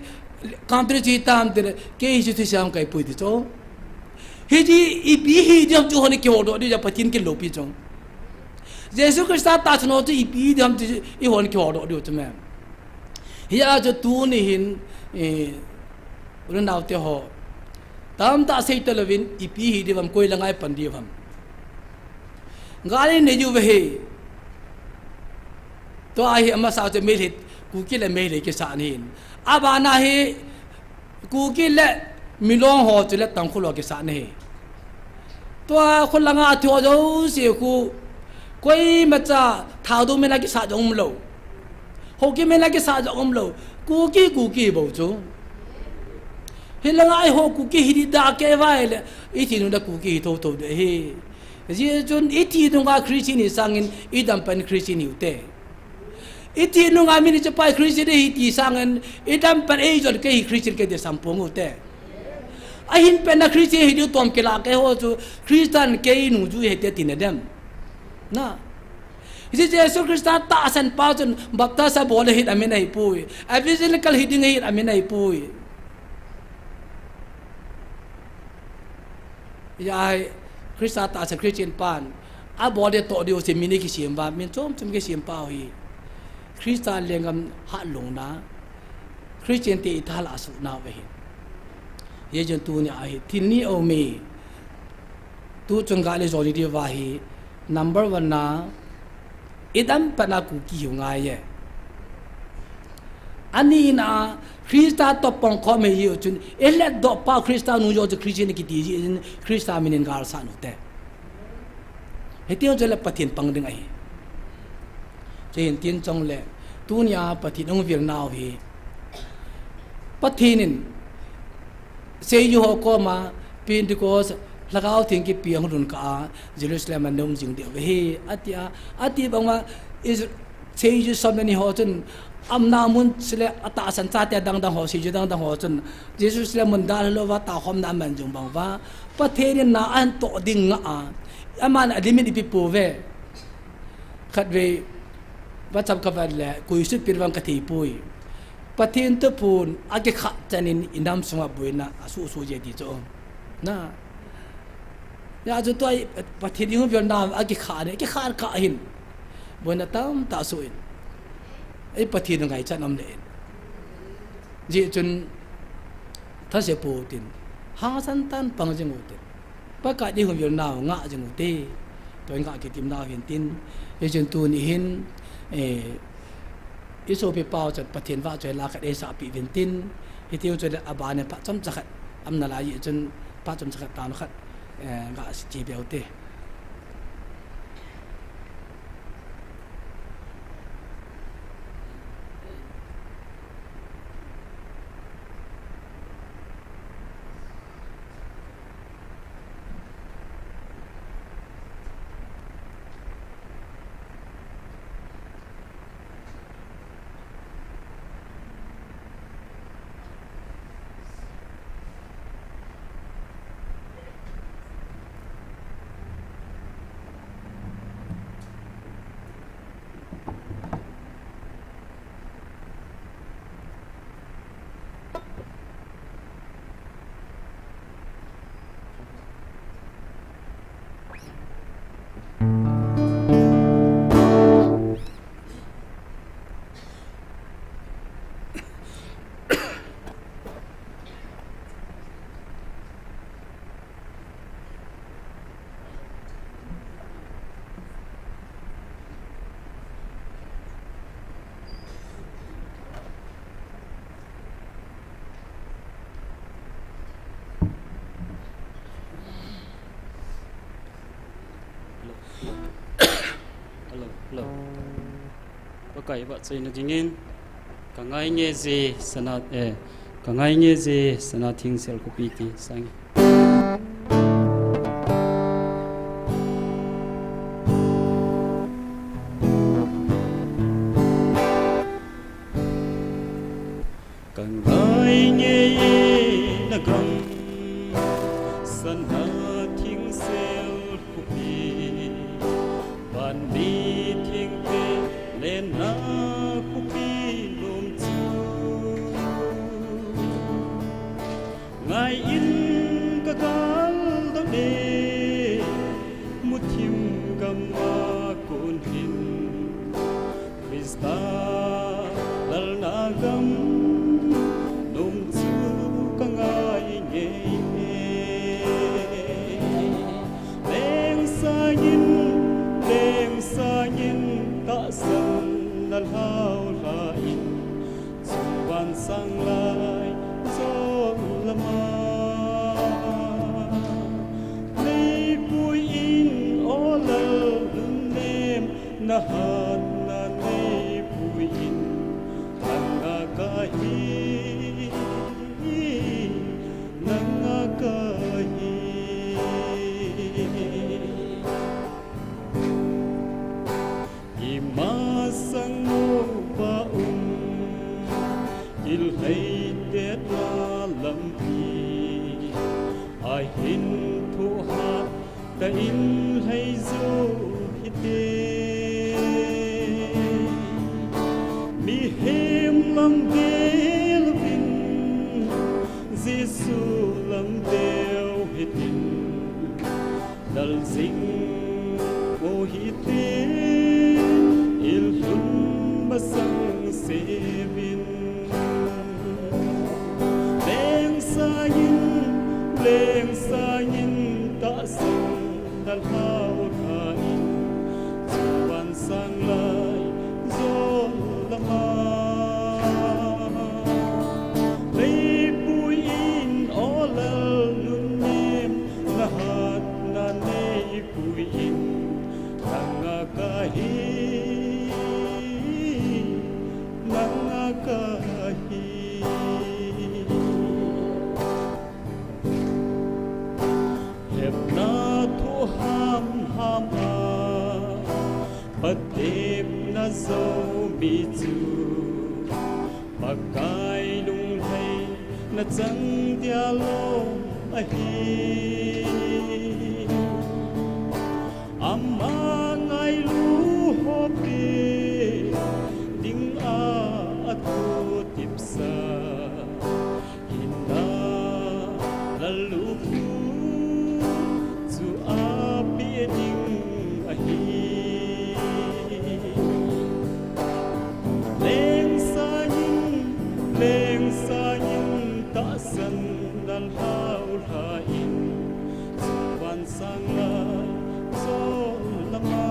country chu hitam tile, kei hichu thusim kahi poi ti chu. Hiche ipi hi ding ham chu hon kiholdoh diu, Pathen kin loupi chu. Jesu Christa tahsan ho chu ipi ding ham chu ihon kiholdoh diu chu me. Hijeh a chu tuni hin, eh, u le nao te ho, tamtah sei talouvin, ipi hi diu ham, koi langa ipan diu ham. Gal inei diu ve hi. Tua hi amasa chu Meitei, Kuki le Meitei kisah ahin. Abana hi Kuki le Milong ho chule Tangkhul ho kisah ahi. Tua khu langa thi ho jouse khu, koimacha Thadou min a kisah jong umlou. Haokip min a kisah jong umlou. Kuki, Kuki bou chu. Hilanga eiho Kuki hi ding da kei uva ahile, ithi nung a Kuki hi thotho ding ahi. Hijeh chun ithi nunga Christian hi sangin, idam pan Christian hiu te. Ithi nunga min ichapa hi Christian ahi ti sangin, idam pan eijon kei hi Christian kei ti sam pong u te. Ahin pen a Christian hi diu tom kila kei ho chu, Christian kei nungjuiya hite tina dem. Na. Hiche Jesu Christa tahsan pa chun baptize abol ahin amin ahipoi. Evangelical hi ding ahin amin ahipoi. Hijeh a Christa tahsan Christian pan abol ding toh diu chu min kisem uva, min chom chom kisem pau hi. Christa lenggam hatlouna, Christian te itha lah suhnau ahi. Hijeh chun tunia hi thil ni aume. Tuchung gal ijou diu va hi, number one na, idam pan a Kuki hiu ngai e. Anina, Christa toh pang khom hi jeh u chun, elet doh pa Christa nung jo chu Christian kiti jeh in, Christa min in gal san u te. Hiti u chu le Pathen pang ding ahi. Chu hin tin chong le, tunia Pathen hung vil nau hi. Pathen in, Seiju ho koma Pentecost Lhagao Theng kipe ahung lhun kah a Jerusalem a na um jing diu ahi, ati a, ati bang uva Is-, Seiju som le ni ho chun, amna mun chule atahsan chate dang dang ho, Seiju dang dang ho chun, Jerusalem mun dalha louva takhomna aman jing bang uva, Pathen in na ahin toh ding ngah a, aman a limit ipi pouve. Khatvei, WhatsApp ka vet le, koi sut peh vang ka thei poi. Pathen thuphon akikhah chan in i nam sunga boina asuh suh je ti chu. Na. Hijeh chun tua hi Pathen i hung vil nau akikhah ne, akikhah kah hin. Boina tamtah asuh in. Ei Pathen ngaichat um le in. Hijeh chun thase pou tin. Hangsan tah in pang jing u tin. Pakai i hung vil nau ngah jing u te. Tua i ngah kitim nau hin tin. Hijeh chun tuni hin, eh, i sopi pau chun Pathen vahchoi la khat eisah peh uvin tin. Hiti u chu le aban in phat chomcha khat. Aum nalai jeh chun phat chomcha khat tah khat, eh, ngah sih chi beu te. Hello, hello. Pakai vahchoina dingin, ka ngai nge je sana, eh, ka ngai nge je sana thingsel khopi ti sang. Ka ngai nge na gam, sana thingsel khopi, van mi thengte lenna khopi nom chu. Ngai in ka gal dam e, muthim gam a kon hin. Christa lalna gam nom chu ka ngai nge. Leng sangin, leng sangin, tahsan na lhau lha in, chungvan sang lai jol lama. Nei pui in, o Lal lungnem, na hatna nei pui in, nanga ka hi, nanga ka hi. Ima sang uva um, thil hei tetna lampi, ahin thohhat tah in lhai jou hite. Mihem lam ve louvin, Jesu lam veu hitin. Lal jing o hite, i lhun masang seuvin. Leng sangin, leng sangin, tahsan na lhau lha in, chungvan sang lai jol lama. Ama patepna Zomi chu Pakai lungleina chang dia lom ahi. Ama ngailu ho pe ding a athu tipsa. Hinna lalu chu ape ding ahi. Leng sangin, leng sangin tahsan dan hau lha in, van sang lai chol lama.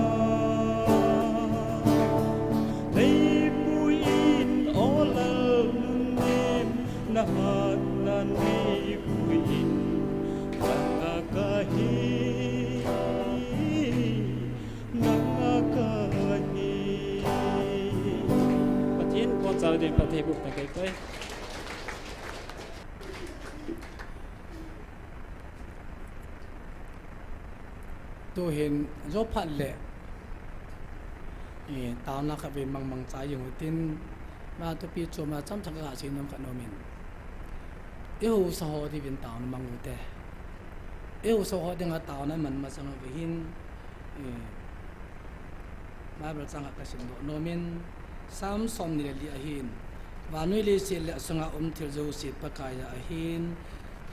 Meipui in o lal nunnem, na hatna neipui in, nanga kahi, nanga kahi. Pathen, kon chal din Pathen buk ta kai kai. Tuhin, jo phat le, eh, taona khat vei mangmang chai jing utin, ma tupi chom a chomcha ka sei nom khat nom in. I hausa ho diuvin taona mang ute. I hausa ho dinga taona man masang a vei hin, eh, Bible chang khat ka simdoh nom in, Psalm som ni le li ahin, vannoi leiset le asunga um thil jouse Pakai a ahin,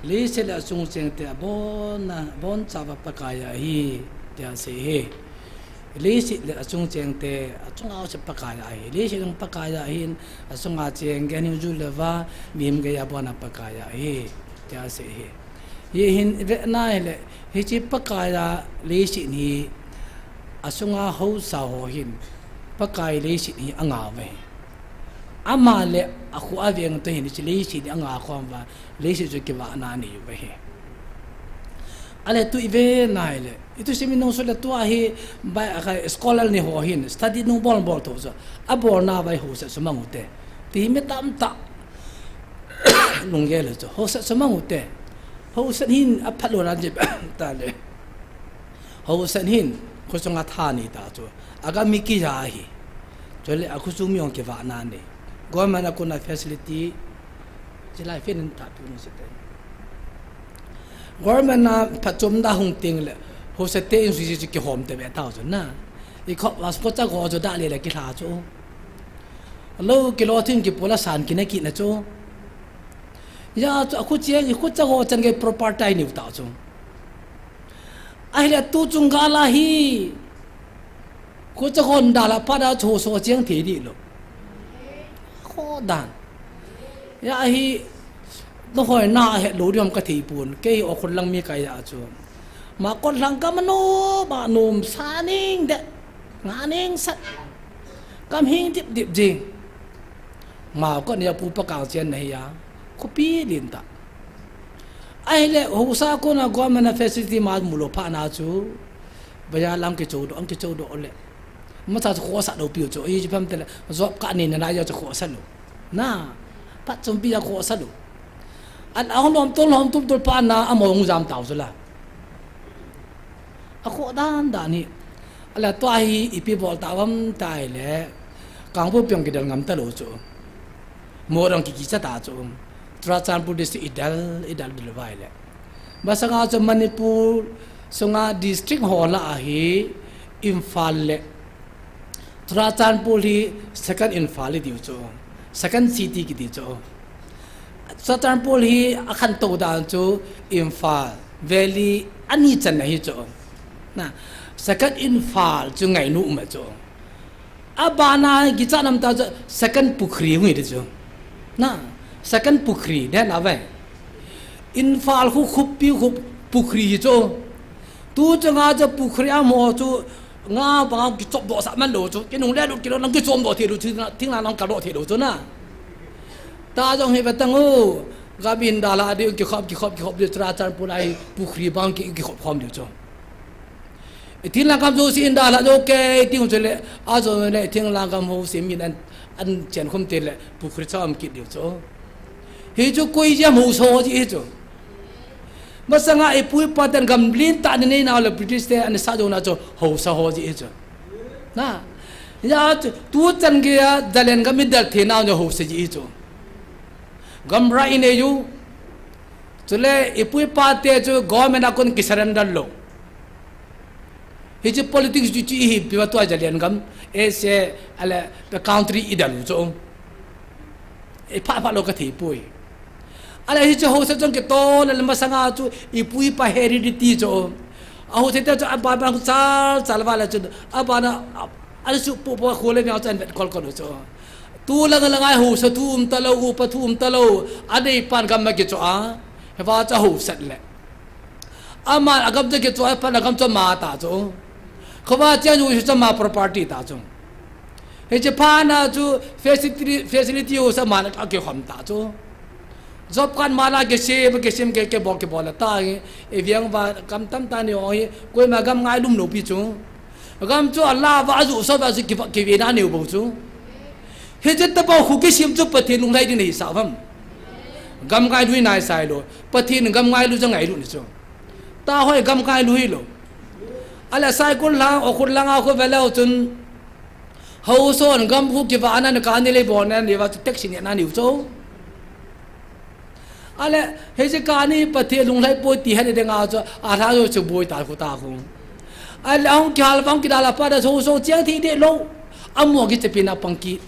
leiset le achung chengte abonna, abonchauva Pakai a ahi, tia asei hi. Leiset le achung chengte, achunga jouse Pakai a ahi. Leiset jong Pakai a ahin, achunga cheng, geiya hung jui le va, mihem geiya abonna Pakai a ahi, tia asei hi. Hihin i vena hile, hiche Pakai a leiset hi, asunga hausa ho hin, Pakai leiset hi angah uve. Ama le akhu aveng toh hin hiche leiset hi angah khom uva, leiset chu kivahna anei uve. Ale tu i vena hile, i thusim in nung sut le tua hi, bai, a, scholar ni ho hin, study nung bol bol tho chu, abolna vai hausa chu mang ute. Ti hi mi tamtah lunggel chu, hausa chu mang ute. Hausa hin aphat lou nan jep ta le. Hausa hin, khosunga tha nei ta chu. Aga mi kija hi. Chule akhu chu mi jong kivahna nei. Government a kona facility, chilai fen in tha pi nung site. Government a phatchomna hung teng le, hausa te in sui sui chu kihom te ve ta chu na. I khop was ko cha go chu da le le kilha chu. Lou kilo thin kipula san kina kina chu. Hijeh chun akhu cheng, i khucha ho chan gei proper tai niu ta chu. Ahile tu chung gal a hi. Khucha hon dal a pat a chu so cheng thei di lou. Kho dan. Hijeh hi, na hoi na het lou diam ka thei pon. Kei o khun lang mi kai a chu. Ma kon lang ka mano, ba nom sa ning de. Nga ning sat. Kam hing dip dip jing. Mao ka nia pu pa kang chen na hi a, khopi lin ta. Ahile, hausa kona government a facility ma mu lou phat na chu, bazar lang kicho doh, ang kicho doh le. Ma cha chu khosa lou piu chu, i ji pam te le, job ka ni na na ya chu khosa lou. Na, phatchompi a khosa lou. An ahon lom tol lom tum tol pa na, among jam tau chu la. Akho dan dan hi. Ala tua hi ipi bol ta vam tai le. Kangpokpi jong kidel ngam ta lou chu. Mo jong kikicha ta chu. Churachandpur district idel, idel del vai le. Masanga chu Manipur sunga district ho lah a hi Imphal le Churachandpur hi second Imphal i tiu chu, second city kiti chu. Churachandpur hi akhantou dan chu Imphal Valley ani chan ahi chu. Na, second Imphal chu ngainu um chu. Abana kicha nam ta chu second Pukhri hung hi chu. Na, second Pukhri, den ave. Imphal khu khuppi khu Pukhri hi chu. Tu chunga chu Pukhri a mo chu nga banga kichop doh sah man lou chu. Kinung le lou kilo lang kichom doh thei lou chu, thing lang lang ka doh thei lou chu na. Ta jong hi vetang u. Gam in dal a di kikhop, kikhop, kikhop di Churachandpur a hi Pukhri bang ki, kikhop khom di chu. I thing lang gam jouse in dal a jo kei ting chu le, a jo le thing lang gam ho sim in an, an chen khum te le Pukhri chom kit di chu. Hi chu koi jia mo so ji hi chu. Masanga ipu ipa ten gam lentah ana nei nau le British te ana sah jou na chu haosa ho jeh chu. Na. Hijeh chu tuchan geiya Zalen gam idel thei nau jong haosa jeh chu. Gam right inei u. Chule ipu ipa te chu government a kon kisurrender lou. Hiche politics chu, chu ihi pi ma tua Zalen gam, S A, ale, the country idel u chu. Ipha pha lou kathei poi. Ale hiche haosa chun kitol le masanga chu ipu ipa heredity chu. Ahaosa te chu aban ban chal chal va le chu aban a, a, asuhpuh puh a kho le miao chu ahin vet kol kol u chu. Tu lang lang a haosa thu um talou, upa thu um talou, anei pan gam akichoh a. Hiva chu haosa le. Aman agam chu kichoh a, phat agam chu ama ta chu. Khovah cheng u chu ama property ta chu. Hiche phat a chu facility, facility u sa aman akikhom ta chu. Job card ama la kisem, kisem ki, kibol, kibol ta hi. Iveng uva gam tamtah nei u hi, koima gam ngailum lou pi chu. Gam chu ala uva, aju so uva chu kiva, kive na nei u bou chu. Hiche tabang khu kisem chu Pathen lunglhai ding nahi sa vam. Gam ngailu hi nahi sai lou. Pathen gam ngailu jong ngailu ni chu. Tahoi gam ngailu hilou. Ale Saikul lang, Ukhrul lang a khu veleu chun. Haosa hon gam khu kiva ana nei kani le bon ana nei uva chu tax nei na nei u chu. Ale, hiche kani Pathen lunglhai poi ti hei ding a chu, alha jo chu boi ta khu ta khu. Ale, ahung kihal vang kidal a pat a chu haosa cheng thei deh lou. Amu kichepi na pang kit.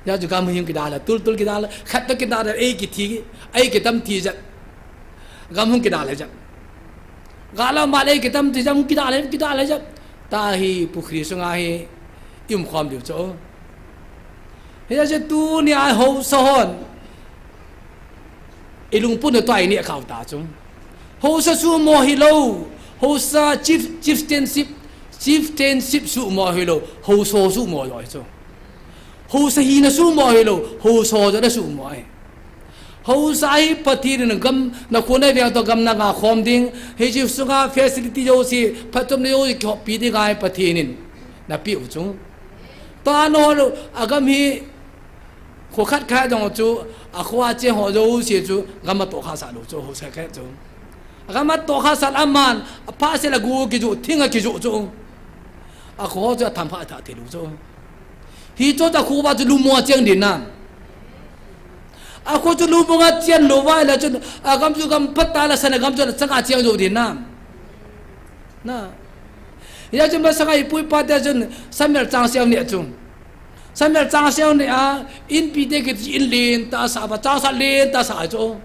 Hijeh chu gam hung kidal a, tul tul kidal a, khat toh kidal a, ei kithi, ei kitam thi jat. Gam hung kidal a jat. Gal a mal ei kitam thi jat, hung kidal a, kidal a jat. Tahi pukhri sunga hi, i um khom diu chu. Hijeh chu tunia haosa hon. Ilungput na tua inei khau ta chu. Haosa suhmo hilou. Haosa chief, chieftainship, chieftainship suhmo hilou. Haosa suhmo lou chu. Haosa hina suhmo hilou. Haosa jona suhmo ahi. Haosa hi Pathen in gam, nakho naveng toh gam nanga khom ding. Hiche sunga facility jouse, phatchomna jouse kihoppi ding ahi Pathen in. Napeh u chu. Tua nahol u, agam hi, kho khat khat jong chu, akho a cheng ho jouse chu, gam atoh khah sah lou chu, haosa khat chu. Agam atoh khah sah aman, apha sel a gu kijoh, thing a kijoh chu. Akho chu atham pha tha thei lou chu. Hichu ta kho uva chu lungmong a cheng ding nam. Akho chu lungmong a cheng lou uva ahile chun, agam chu gam phatah a la san a gam chu la chang a cheng jou ding nam. Na. Hijeh chun masanga ipu ipa te chun Samuel chang seo neh chu. Samuel chang seo neh a, inpi te kiti in lentah a sa uva, changsat lentah a sa chu.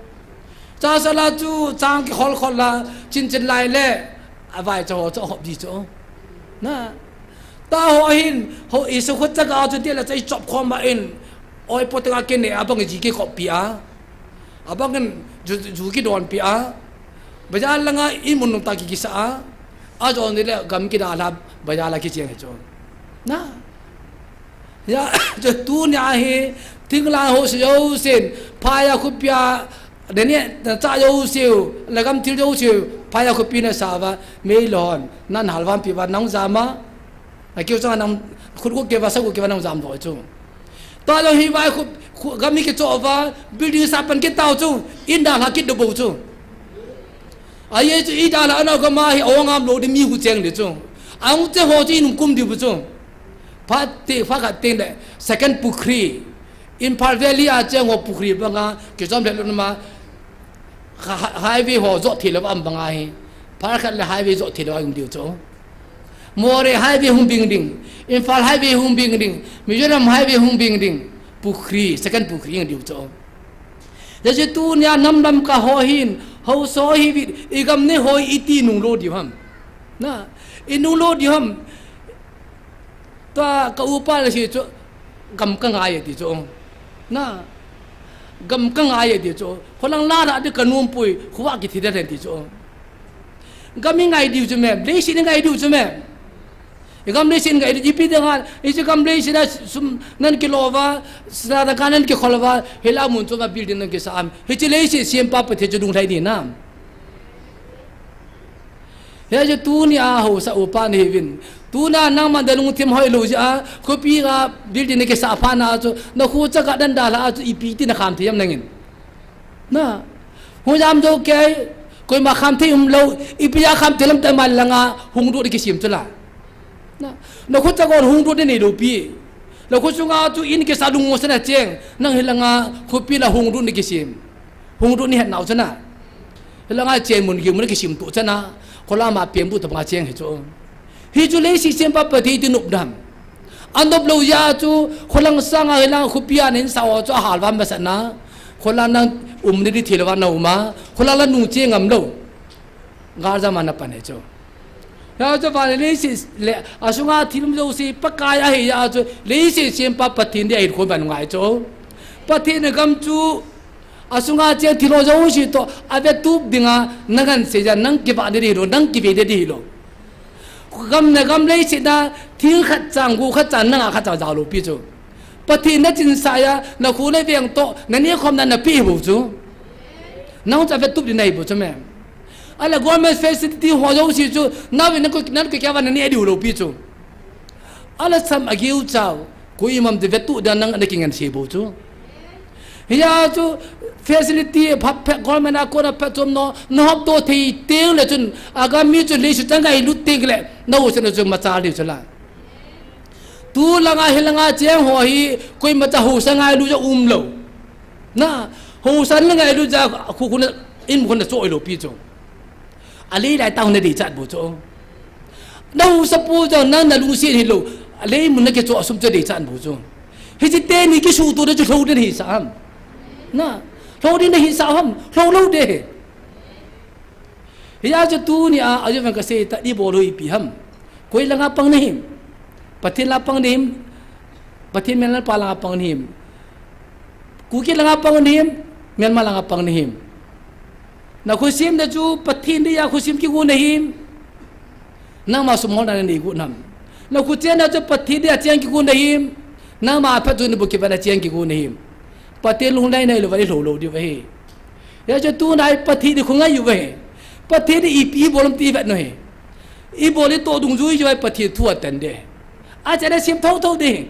Changsat la chu chang kikhol khol la, chin chin lai le, avaicha ho chu ahop ji chu. Na. Taho hin, ho Israel kho chaga chu tile chai chop khom a in, oi po te ga kine abang ji kikoppi a. Abang in ju, ju kidonpi a. Bazar langa in mun nung ta ki kisa a. Ajo ni le gam kidalha bazar la kicheng chu. Na. Hijeh chu tunia hi, thinglang ho se jousen, phai a khopi a, nene, nacha jouseu, lagam thil jouseu, phai a khopi nasa uva, meilhon, nahin halvampi uva, nahung jam a, nakeu chang a nahung, khut gu keu va, sa gu keu va nahung jam doh chu. Tua jong hi vai khu, khu, gam hi kichoh uva, building sa pan kit tau chu, in dalha kit doh bou chu. Ajeh chu in dalha nau gam a hi, ahung ngam lou ding mi hu cheng ding chu. Ahung che ho chu in hung kum diu bou chu. Phat te, phat khat teng le, second pukhri. Imphal Valley a cheng ho pukhri banga, kichom le lun ma, ha-, ha-, highway ho jot thei lou a um banga hi. Phat khat le highway jot thei lou a um diu chu. Moreh highway hung bing ding. Imphal highway hung bing ding. Mizoram highway hung bing ding. Pukhri, second pukhri hung diu chu. Hijeh chun tunia nam lamkai ho hin, haosa hi vit, i gam nei ho iti nung lou diu ham. Na, i nung lou diu ham. Tua ka upa la si chu, gam ka ngai e ti chu. Na, gam ka ngai e ti chu. Kholang la la di ka nom poi, khovah kithi den ti chu. Gam i ngai diu chu me, leiset i ngai diu chu me. I gam leiset i ngai diu, ipi dinga, hiche gam leiset a sum nan kilo uva, sa da ka nan kikhol uva, hila mun chu ma building nan kisa am. Hiche leiset sempa Pathen chu lunglhai ding nam. Hijeh chun tunia haosa upa nahiuvin. Tunia nangma na lungthim hoilou jeh a, khopi a building nakisah phat na chu, nakho chaga dan dalha a chu ipi ti nakham thei ham nangin. Na, Hung jam jou kei, koima kham thei umlou, ipi a kham thei lam tah ma langa hung lut kisim chu la. Na, na khut cha kon hung lut nei lou pi. Na khut sunga chu in kisa lung mo sana cheng, nang hilanga khopi la hung lut kisim. Hung lut ni het nau chana. Hilanga chen mun gi mun kisim tu chana. Khola ma pian bu ta ba cheng hi chu. Hi chu leiset sempa Pathen ti nop dam. Anop lou jeh chu, kholang sanga hilang khopi a nin sao chu ahal vam masana. Kholang nang um ni di thil va na uma. Kholang la nung che ngam lou. Gal jama na pan he chu. Ya chu va leiset le, asunga thil um jouse Pakai ahi jeh chu, leiset sempa Pathen di ahi khom ban ngai chu. Pathen gam chu, asunga cheng thil ho jouse toh, ave tup dinga, nang kan sei ja, nang kiva di di lo, nang kive di di lo. Gam na gam leiset na, thil khat chang, gu khat chang, nanga khat chang jao lou pi chu. Pathen na chinsah a, na khu na veng toh, na nekhom na na pe bou chu. Nang cha ve tup di na hi bou chu me. Ala government facility ho jouse chu, na ve na ko, na ko kya va na ne diu lou pi chu. Ala sam a giu chau, koimam di ve tu da nang na kingan se bou chu. Hia chu facility pha phe government a kona pha chom no, na hop to thei teng le chun, agam mi chu leiset chang ngai lut teng le, na u se na chu ma cha liu chu la. Tu langa hi langa cheng ho hi, koima cha hausa ngailu ja um lou. Na, hausa ngailu ja khu khu na, in khu na choi lou pi chu. Alei lai tah na dei chat bou chu. Na hausa pu ja na na lungsen hi lou. Alei mun na ke chu asum chu dei chat bou chu. Hiche teni kisu tu na chu lou den hi sa ham. Na, lou den hi sa ham, lou lou de. Hia chu tuni a, a jong ka sei ta di bol u ipi ham. Koi langa pang na him. Pathen la pang na him. Pathen Myanmar pa langa pang na him. Kuki langa pang na him. Myanmar langa pang na him. Na khusim na chu Pathen dia khusim kigu na him. Nangma sum hol na nei gu nam. Na khuchen na chu Pathen dia cheng kigu na him. Nangma phat chu na bu kiva na cheng kigu na him. Pathen lunglai nei lou va lou lou di va hi. Hia chu tunai Pathen di khungai u ve. Pathen di ipi bol um ti vet no he. I bol i to dungjui u Pathen thu atan de. A chana sim thou thou de.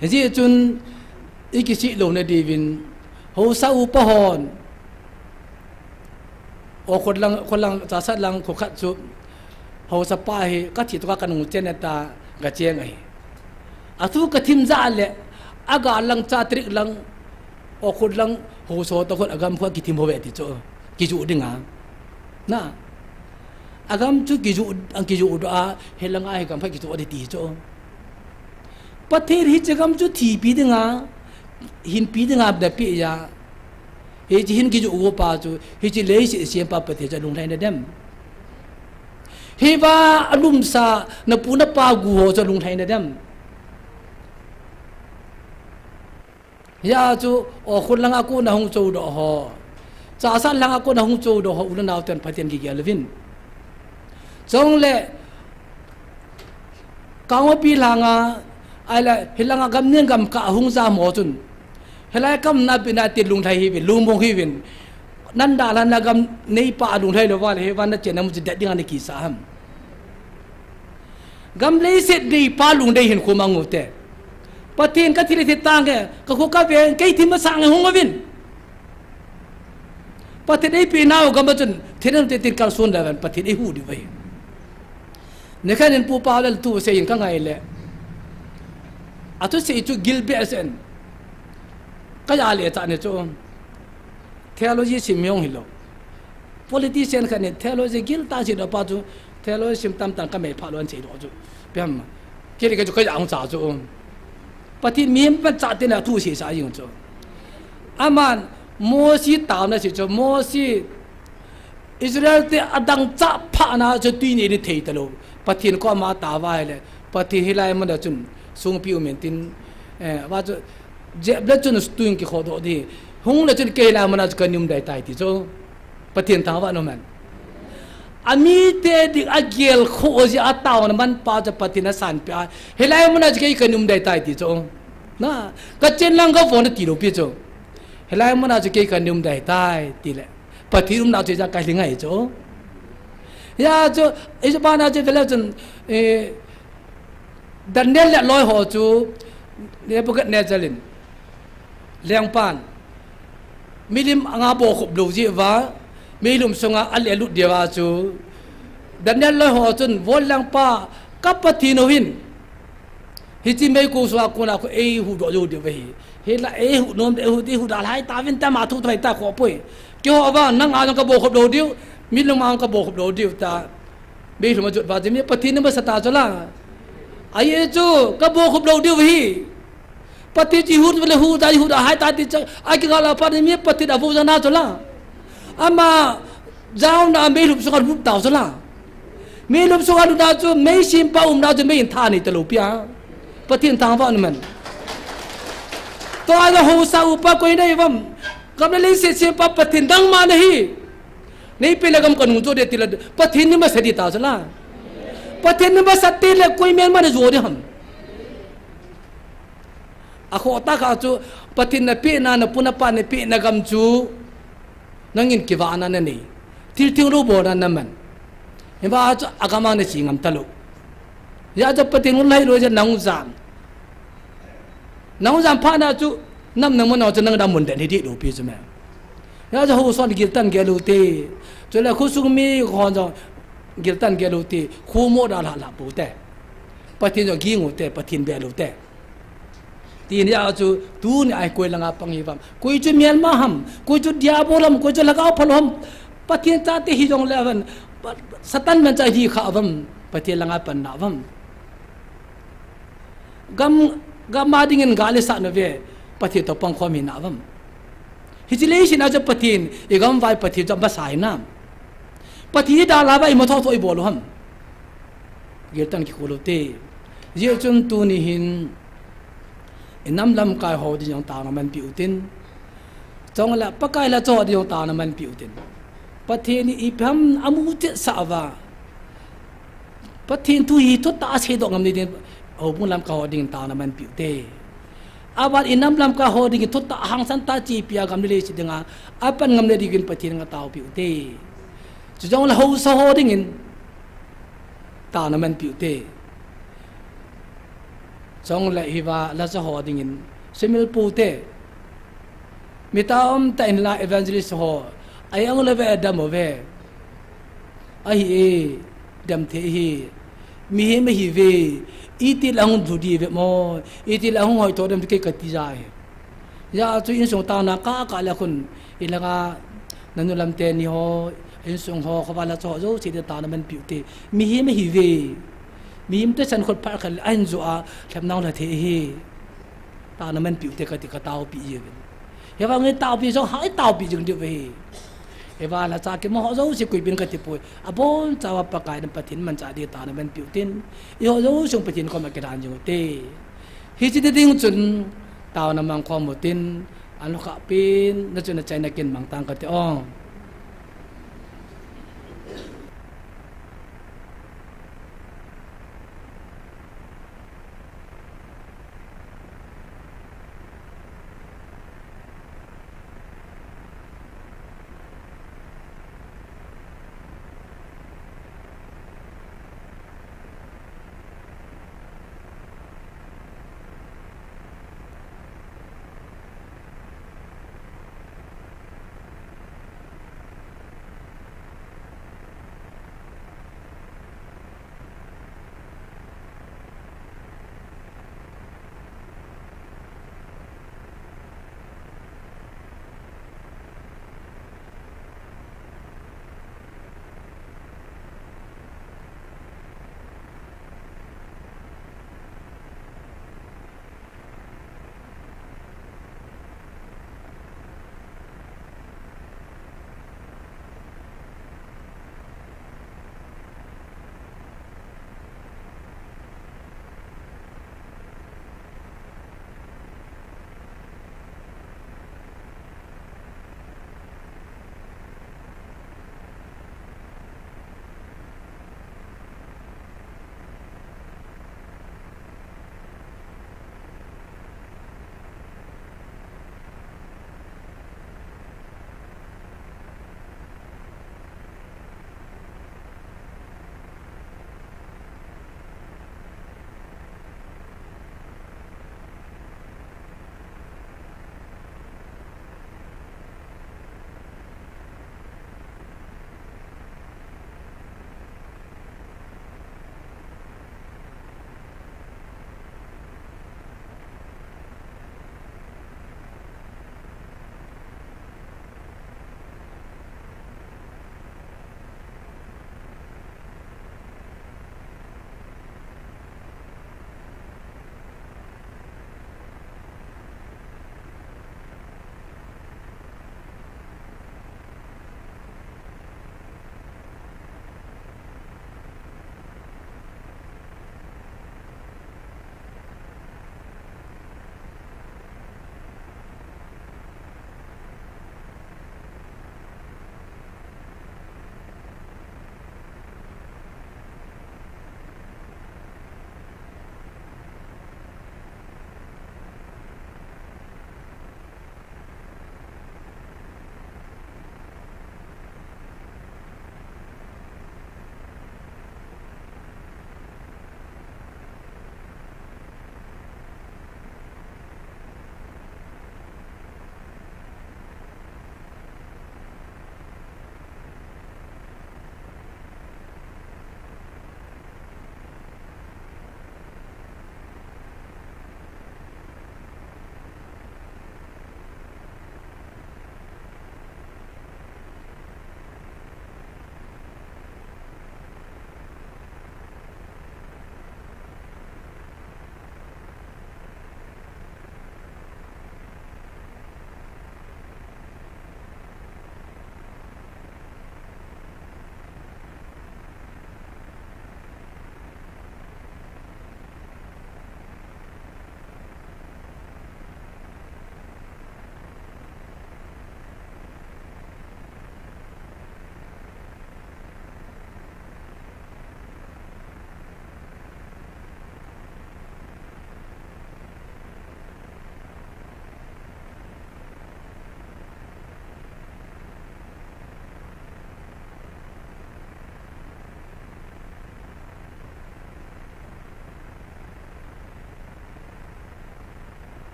Hijeh chun i kisih lou na diuvin hausa upa hon. O khot lang, khot lang, chasat lang, khot khat chu. Hausa pa hi, ka thi to ka ka nung chen ta, ka cheng ahi. Athu ka thim ja le, aga lang cha trik lang, o khut lang, ho so to khut agam khu kithim ho ve ti chu, kiju dinga. Na, agam chu kiju, ang kiju do a, he langa he gam pha kiju di ti chu. Pathen hiche gam chu thipi dinga, hinpi dinga da pi ya. Hiche hin kiju u pa chu, hiche leiset sempa Pathen chu lunglhai na dem. Hiva alumsa, na pu na pa gu ho chu lunglhai na dem. Hia chu, o khut langa kona hung cho doh ho. Chasat langa kona hung cho doh ho, u le nao ten Pathen kigel uvin. Chule, Kangpokpi langa, ahile, hilanga gam ning gam kah hung jam ho chun. Hilai kam na pi na ti lunglhai hiuvin, lungmong hiuvin. Nanda la na gam neipa lunglhai lou va le, hiva na chen na mu chu det ding a na kisa ham. Gam leiset neipa lungdei hin khu mang u te. Pathen ka thi le thi tang e, ka khu ka ve, kei thi masang e hung uvin. Pathen eipe nau gam a chun, thina te tin kalson da van, Pathen eihu diu ve. Nikhat in pu pa le tu sei in ka ngai le. Athu sei chu gil behseh in. Ka ja le cha ne chu. Theology sim jong hilou. Politician khat in theology gil tah sei doh pa chu, theology sim tam tam ka mei pha lou an sei doh chu. Piam. Kei le ka chu ka ja hung cha chu. Pathen mihem pan cha te na thu sei sa jing chu. Aman Mosi taona sei chu, Mosi Israel te adang cha pha na chu tui ni ni thei talou. Pathen koma tao va le, Pathen hilai mun a chun sungpi um in tin, eh, va chu, jep le chun tui in kikho doh di. Hung le chun kei hilai mun a chu ka ni um dai tai ti chu. Pathen thangvah in um hen. Amite ding a gel khoh jeh a taona man pa chu Pathen asan peh a. Hilai mun a chu kei ka ni um dai tai ti chu. Na, ka chen lang ka von ti lou pi chu. Hilai mun a chu kei ka ni um dai tai ti le. Pathen umna chu ja ka hli ngai chu. Hia chu, i chu pa na chu vele chun, eh, Daniel le loi ho chu Nebuchadnezzar in lengpan Milim anga bohkhup lou jeh uva, meilhum sunga alelut diu a chu. Daniel loi ho chun, Von langpa, ka Pathen u hin hiche meikong sunga kona khu eihuhdoh jou diu ahi. Hinla eihuh nom, eihuh, eihuh dalha tauvin tia ama thu thoi ta kho poi. Keiho vang, nang a jong ka bohkhup lou diu, milim a jong ka bohkhup lou diu tia. Meilhum ajot uva chu mi Pathen ni masa ta chu la. Ajeh chu, ka bohkhup lou diu ahi. Pathen chu ihuh le huh da, ihuh dalha ta ti chu, akigal a pat mi Pathen avou jana chu la. Ama jaona meilhum sunga lut tau chu la. Meilhum sunga lutna chu, meisempa umna chu mei in tha anei talou pi a. Pathen thangvah in um hen. Tua jong haosa upa koi nahi uvam. Gam le leiset sempa Pathen dang ma nahi. Neipeh le gam kanung jo ding tile, Pathen ni masa ding ta chu la. Pathen ni masa tile koi melma najo ding ham. Akhoh tah a chu, Pathen napehna, napu napa napehna gam chu, nangin kivahna nanei. Thil thinglou bolna naman. Hiva chu agam a nache ngam talou. Hijeh chun Pathen hung lhai lou jeh a nahung jan. Nahung jan phat na chu, nam namun na chu nang da mun den hi dih lou pi chu me. Hijeh chun haosa hon giltah in gel u te. Chule khosung mi hon jong giltah in gel u te. Kho mo dalha lha pou te. Pathen jong ging u te, Pathen bel u te. Tin hijeh a chu tuni a hi koi langa pang hiuvam. Koi chu melma ham, koi chu diabol ham, koi chu lhagao phalou ham. Pathen chate hijongle avan, Satan manchah hi kha uvam. Pathen langa pan nauvam. Gam, gam a dingin gal isah nauve, Pathen toh pangkhom hi nauvam. Hiche leiset a chu Pathen, igam uva Pathen chu amasa hinam. Pathen idalha uva ima thotho ibol u ham. Giltah in kikol u te. Hijeh chun tuni hin, inam lamkai ho ding jong taona manpeh u tin. Chule Pakai lhacha ho ding jong taona manpeh u tin. Pathen in ipi ham amu cheh sah uva. Pathen thu hi thutah a seidoh ngam ding, houbung lamkai ho dingin taona manpeh u te. Aban inam lamkai ho dingin thutah a hangsan tah a chepi a gam le leiset dinga apan ngam le dingin Pathen nga taopeh u te. Chujongle haosa ho dingin taona manpeh u te. Chule hiva lhacha ho dingin sumil pou te. Mi taom tah in la evangelist ho. Ajong le ve, adam uve. Ahi e, dem thei hi. Mihem ahiuve. Itih le ahung lhu diu ve mo. Itih le ahung hoitho dem kei kati jai. Hijeh chun insung taona kah kah le khun. Ilanga nanu lam teni ho. Insung ho, khovah lhacha ho jouse ding taona manpeh u te. Mihem ahiuve. Mihem te san khut phat khat le ahin jo a. Lhep nau lha thei hi. Taona manpeh u te kati kataopeh jiuvin. Hiva nge taopeh jong ha itaopeh jing diu ve hi. Hiva lhacha kima ho jouse koipin kati poi. Abonchauva Pakai in Pathen manchah ding taona manpeh u tin. Eiho jouse Pathen koma kidan jing u te. Hiche ding chun taona mangkhom u tin. Anukhah pen, nachun achaina kin mangtang kate o.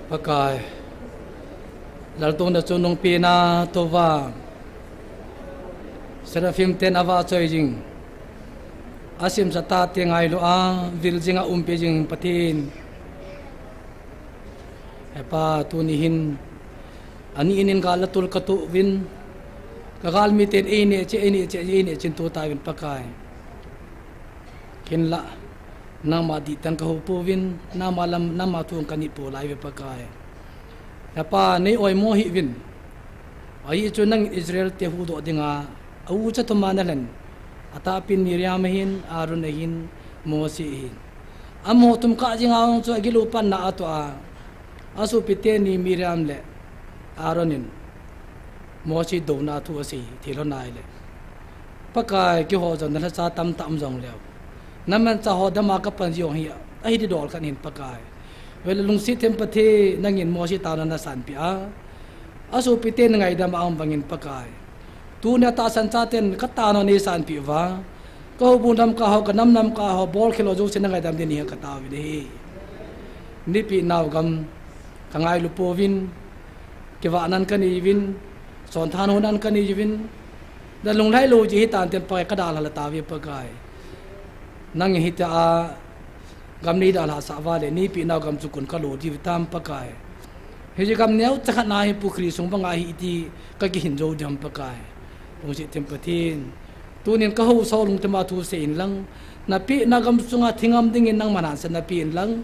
Pakai, laltouna chungnung pina touva, Seraphim ten avahchoi jing, asimsa tate ngailu a, vil jinga umpi jing Pathen. He Pa, tuni hin, ani inin gal atul katuh uvin, kagalmi ten eineh cheh, eineh cheh, eineh cheh in tu tauvin Pakai. Hinlah, nangma dihtan kahou pouvin, nangma lam, nangma thu kanit pou lai uve Pakai. He Pa, nei oimo hih uvin. Ahi chu nangin Israel te huhdoh dinga, a ucha thum a nalhen, atahpin Miriam ahin, Aaron ahin, Mose ahin. Amaho thum kah jinga hung chu agilou panna atoh a, asopi teni Miriam le Aaron in Mose douna thu asei thei lhon ahile, Pakai, keiho jong nalhacha tamtah um jongleu, namanchah ho dama kapan jong hi, ahi didol khat hin Pakai. Vele lungset them Pathen, nangin Mose taona nasanpeh a, asopi ten ngaidam a um bangin Pakai, tunia tahsan chaten kataona neisanpeh uva, kahoubung lamkai ho, kanam lamkai ho, bolkhel ho jouse nangaidam ding in kahin tao uve. Neipi nau gam kangailu pouvin, kivahnan kanei uvin, chonthanhonan kanei uvin, nalung lhailou jeh hitan ten Pakai, kadalha tauve Pakai. Nangin hitia gam neidalhasah uva le, neipi nau gam chu kon kalo diu hitam Pakai. Hiche gam neocha khat na hi pukhri sung banga hi iti kakihin jou diu ham Pakai. Lungset them Pathen, tunin kahousa lungthima thusei inlang, napehna gamsunga thingam dingin nangman hansatna pe inlang,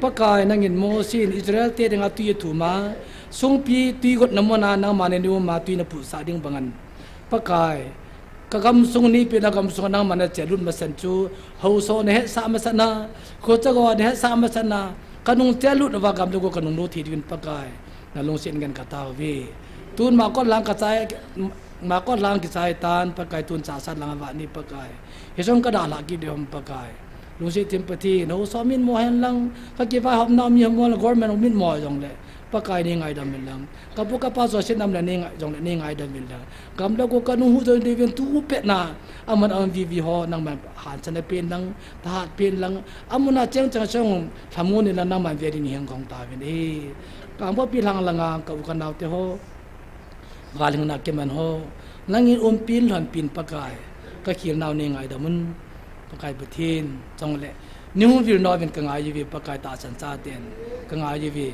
Pakai, nangin Mose in Israel te dinga twi athum a, sungpi twi gotna muna nangman neium a twi naputsah ding bangin, Pakai, kagamsung, neipehna gamsunga nangman nachelut masat chu, haosa nahetsah masatna, khochago nahetsah masatna, kanung chelut uva gam le go kanung lut thei diuvin Pakai, nalungset ngen katao uve. Tun makot lang kachai, makot lang kichai tan Pakai, tun chahsat lang avah ni Pakai. Hijong kadalha kit diu ham Pakai. Lungset them Pathen, haosa mitmo henlang, kakivaihopnau mi ho mo le government mitmo jongle, Pakai, neingaidam inlang. Kapu kapa jouse nam le neingai, jongle neingaidam inlang. Gam le go kanung huhdoh diuvin thupeh na, aman aum vivi ho nangman hansatna pe inlang, thahat pe inlang, amuna cheng cheng cheng lhamon inlang nangman ve dingin kahung tao uve. Kangpokpi lhang langa ka u kanao te ho, gal hingna kiman ho, nangin umpin lhonpin Pakai, kakhelnau neingaidam un. Pakai Pathen, chule neihung vil nom uvin kangai uve Pakai, tahsan chaten kangai uve.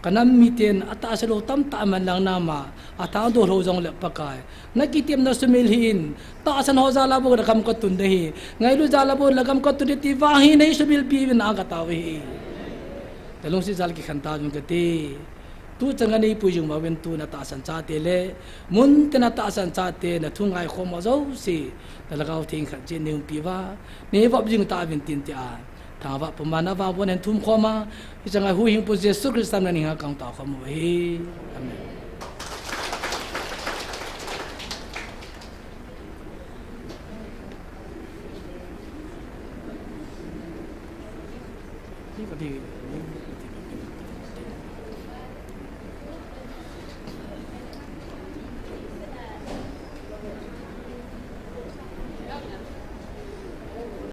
Kanam miten atahsa lou tamtah aman lang nangma athangdoh lou jongle Pakai, nakitepna sumil hih in, tahsan ho jal a bou le gam katun ding ahi, ngailut jal a bou le gam katun ding ti vang hi neisumilpi uvin katao uve. Nalungset jal kikhen tauvin kati. Tuchang a neipui jing uvin, tuna tahsan chate le, muntina tahsan chate, nathungai khom ho jouse, nalhagao theng khat jeh in neiumpi uva, neivop jing tauvin tin tia, thangvah puma navang bon hen thum khom a, hichang a huhhingpu Jesu Christa min a kahung tao khom uve. Amen.